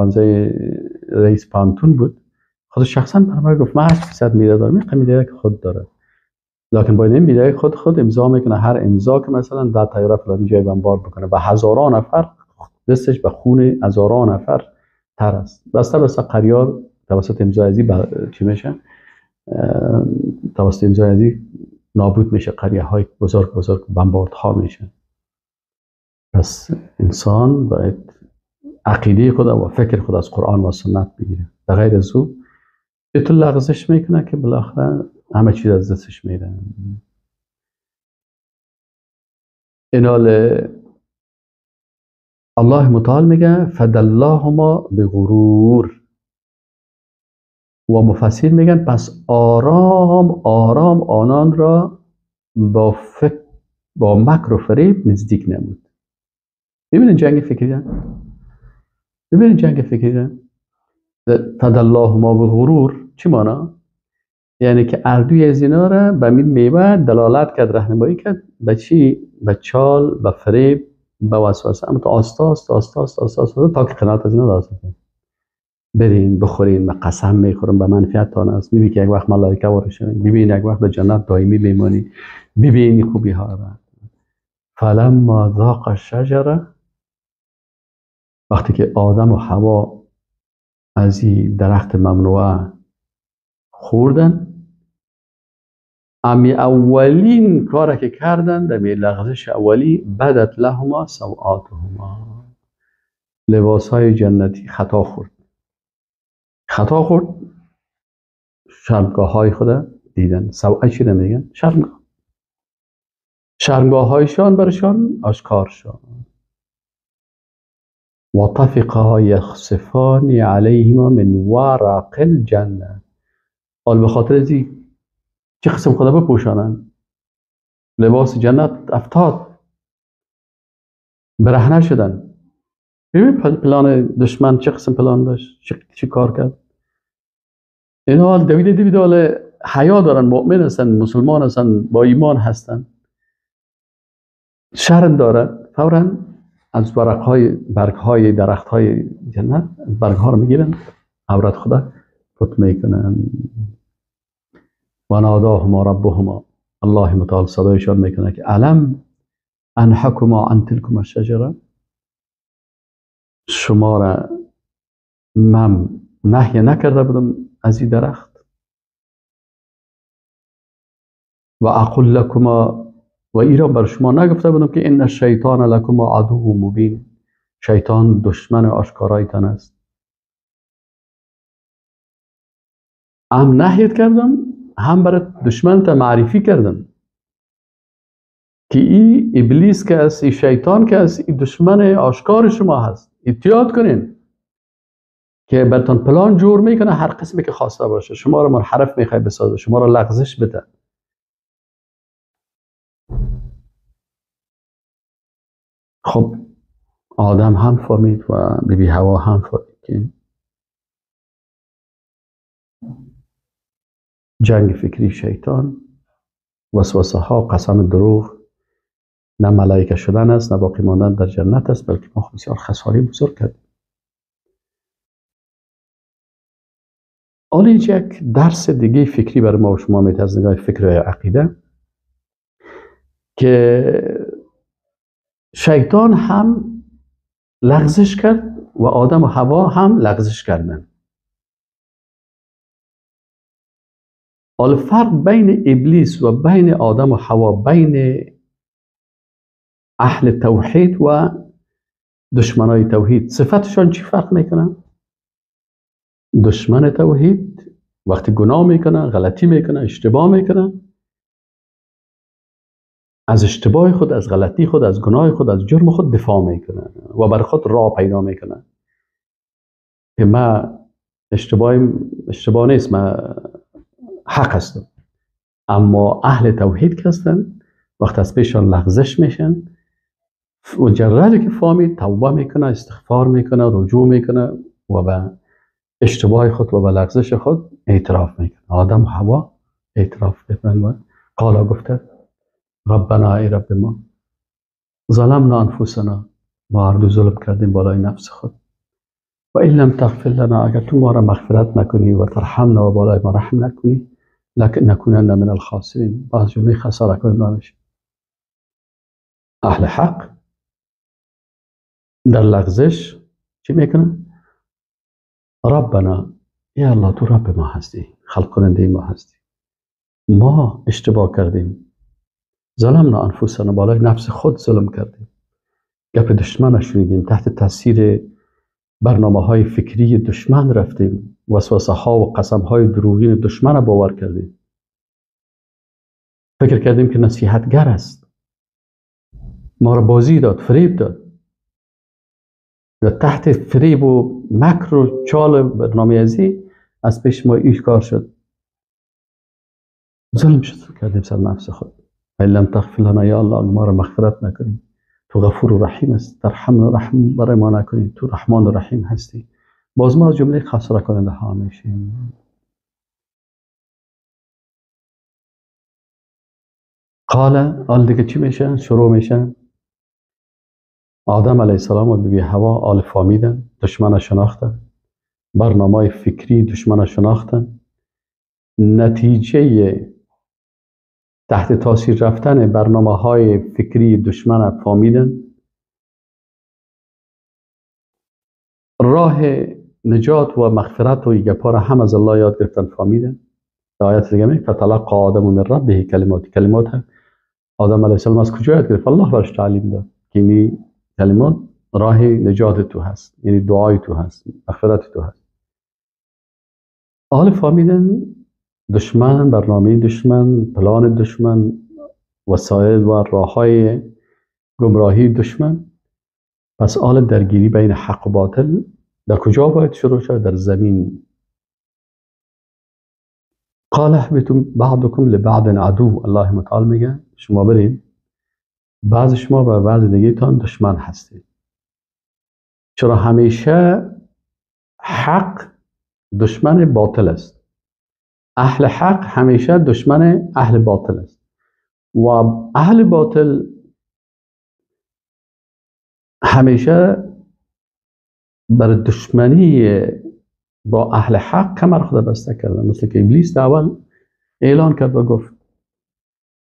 A: پانتون بود، خود شخصا بر من گفت من 8% میده دارم، این میده که خود داره، لکن باید این میده خود امضا میکنه، هر امضا که مثلا 10 طیاره فلانی جای بمبار بکنه و هزاران نفر دستش به خون هزاران نفر تر است. بسته بسته قریار توسط امضای ازی چی میشه؟ توسط امضای ازی نابود میشه، قریه های بزرگ بزرگ بمبارد ها میشه. پس انسان باید عقیده خود و فکر خود از قرآن و سنت بگیره، در غیر از او به تو لغزش میکنه که بالاخره همه چیز از دستش میره. اینال الله متعال میگه فدلاهما بغرور، و مفسر میگن پس آرام آرام آنان را با فکر، با مکر و فریب نزدیک نمود. ببینید جنگ فکری را، ببینید جنگ فکری را. فدلاهما بغرور چی مانا؟ یعنی که اردوی از اینا را به میوه دلالت کرد، راهنمایی کرد به چی؟ به چال، به فریب، به وسوسه، اما تا آستا آستا آستا آستا آستا تا که قناعت از اینا داشت. برین بخورین، من قسم میخورم به منفعت است. میبینی که یک وقت ملائکه وارد شوین، ببین یک وقت به جنت دائمی میمانی، ببین خوبی ها را. فلما ذاق الشجره، وقتی که آدم و حوا از این درخت ممنوعه خوردن، امی اولین کاری که کردن در لغزش اولی، بدت لهما سوآتهما، لباس های جنتی خطا خورد، خطا خورد، شرمگاه های خود دیدن. سوء چی نمیگن؟ شرمگاه. شرمگاه هایشان برشان آشکار شد. و طفقا یخصفان علیهما من ورق الجنه. حال به خاطر ازی چه قسم خدا بپوشانند؟ لباس جنت افتاد، برهنه شدن. ببین پلان دشمن چه قسم پلان داشت، چه کار کرد. اینا حال دویده دویده حال حیا دارن، مؤمن هستن، مسلمان هستن، با ایمان هستن، شرم دارن، فورا از ورقهای برگهای درختهای جنت برگها رو میگیرن، عورت خدا پت میکنن. و ناداهما ربهما، الله متعال صدایشان میکنه که الم انحکما عن تلکما الشجره، شما را من نهی نکرده بودم از این درخت، و اقول لکما، و ایران بر شما نگفته بودم که ان الشیطان لکما عدو مبین، شیطان دشمن آشکارایتان است. هم نهیت کردم، هم برای دشمن تا معرفی کردم که ای ابلیس که است، ای شیطان که است، ای دشمن آشکار شما هست. احتیاط کنین که براتون پلان جور میکنه، هر قسمی که خواسته باشه، شما رو منحرف میخوای بسازه، شما رو لغزش بده. خب آدم هم فهمید و بیبی هوا هم فهمید که جنگ فکری شیطان، وسوسه ها، قسم دروغ، نه ملائکه شدن است، نه باقی ماندن در جنت است، بلکه ما بسیار خساری بزرگ کردیم. حالا اینجا یک درس دیگه فکری برای ما و شما میده از نگاه فکر و عقیده، که شیطان هم لغزش کرد و آدم و حوا هم لغزش کردن. حالا فرق بین ابلیس و بین آدم و حوا، بین اهل توحید و دشمنای توحید، صفتشان چی فرق میکنه؟ دشمن توحید وقتی گناه میکنه، غلطی میکنه، اشتباه میکنه، از اشتباه خود، از غلطی خود، از گناه خود، از جرم خود دفاع میکنه و بر خود راه پیدا میکنه که من اشتباه نیست، من حق هستم. اما اهل توحید که هستن، وقت از پیشان لغزش میشن، مجردی که فهمید توبه میکنه، استغفار میکنه، رجوع میکنه و به اشتباه خود و به لغزش خود اعتراف میکنه. آدم و حوا اعتراف کردن و قالا گفته ربنا، ای رب ما، ظلمنا انفسنا، ما هر دو ظلم کردیم بالای نفس خود، و این لم تغفر لنا، اگر تو ما را مغفرت نکنی و ترحمنا و بالای ما رحم نکنی، لنکنن من الخاسرین، باز جمله خساره کننده میشیم. اهل حق در لغزش چی میکنن؟ ربنا، یا الله تو رب ما هستی، خلق کننده ما هستی، ما اشتباه کردیم، ظلمنا انفسنا، بالای نفس خود ظلم کردیم، گپ دشمن شنیدیم، تحت تاثیر برنامه های فکری دشمن رفتیم، وسوسه ها و قسم های دروغین دشمن را باور کردیم، فکر کردیم که نصیحتگر است، ما را بازی داد، فریب داد، و تحت فریب و مکر و چال برنامه ازی از پیش ما ایش کار شد، ظلم شد کردیم سر نفس خود. و لم تغفر لنا، یا الله ما را مغفرت نکنیم، تو غفور و رحیم است، ترحم رحم برای ما نکنی، تو رحمان و رحیم هستی، باز ما از جمله خساره کننده ها میشیم. قال، آل دیگه چی میشن؟ شروع میشن. آدم علیه السلام و بیبی حوا آل فامیدن، دشمن شناختن، برنامه فکری دشمن شناختن، نتیجه تحت تاثیر رفتن برنامه های فکری دشمن فامیدن، راه نجات و مغفرت و گپا را هم از الله یاد گرفتن، فامیدن. در آیت دیگه میگه فتلقى آدم من ربه کلمات، کلمات آدم علیه السلام از کجا یاد گرفت؟ الله برش تعلیم داد که این کلمات راه نجات تو هست، یعنی دعای تو هست، مغفرت تو هست. حال فهمیدن دشمن، برنامه دشمن، پلان دشمن، وسایل و راههای گمراهی دشمن. پس آل درگیری بین حق و باطل در کجا باید شروع شد؟ در زمین. قال اهبطوا بعضكم لبعض عدو. الله متعال میگه شما برید، بعض شما و بعض دیگه تان دشمن هستید. چرا همیشه حق دشمن باطل است؟ اهل حق همیشه دشمن اهل باطل است و اهل باطل همیشه بر دشمنی با اهل حق کمر خود بسته کردن، مثل که ابلیس اول اعلان کرد و گفت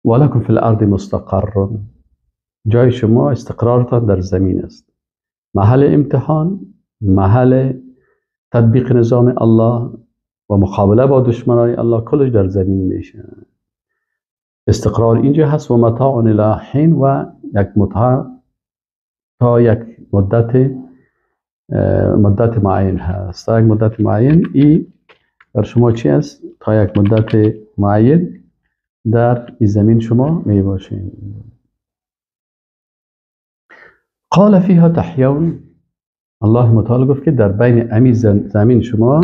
A: ولکم فی الارض مستقر، جای شما استقرارتان در زمین است، محل امتحان، محل تطبیق نظام الله و مقابله با دشمنای الله، کلش در زمین میشه. استقرار اینجا هست و متاع الی حین، و یک متاع تا یک مدت معین هست. تا یک مدت معین ای بر شما چی است؟ تا یک مدت معین در این زمین شما می باشین. قال فیها تحیون، الله متعال گفت که در بین امی زمین شما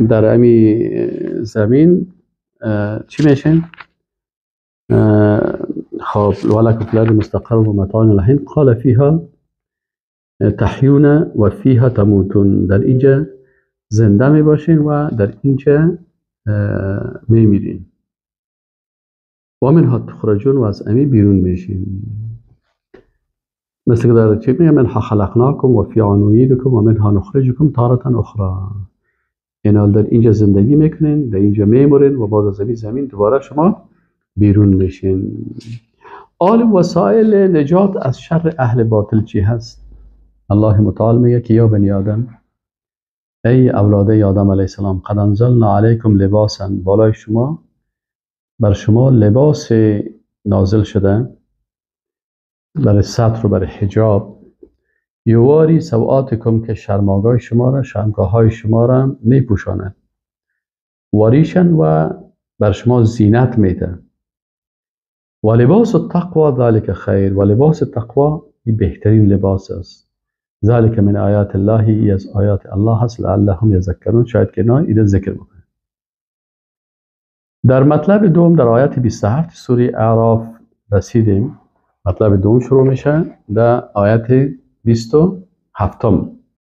A: در امی زمین چی میشین؟ خب ولکم فی الارض مستقر و متاع الی حین. قال فیها تحیون و فیها تموتون، در اینجا زنده می باشین و در اینجا می میرین. و منها تخرجون، و از امی بیرون میشین. مثل که در چی میگه منها خلقناکم و فیها نعیدکم و منها نخرجکم تارة اخرى. اینا در اینجا زندگی میکنین، در اینجا میمورین و بعد از زمین دوباره شما بیرون میشین. آل وسایل نجات از شر اهل باطل چی هست؟ الله متعال میگه که یا بنی آدم، ای اولاده آدم علیه السلام، قد انزلنا علیکم لباسا، بالای شما بر شما لباس نازل شده برای ستر و برای حجاب، یواری سوآتکم، که شرماگاه شما را، شرمگاه های شما را میپوشاند، واریشن و بر شما زینت میده. و لباس التقوی ذلک خیر، و لباس تقوا بهترین لباس است. ذلک من آیات الله، ای از آیات الله هست، لعلهم یذکرون، شاید که نه ایده ذکر بکنه. در مطلب دوم در آیت 27 سوره اعراف رسیدیم. مطلب دوم شروع میشه در آیت 27.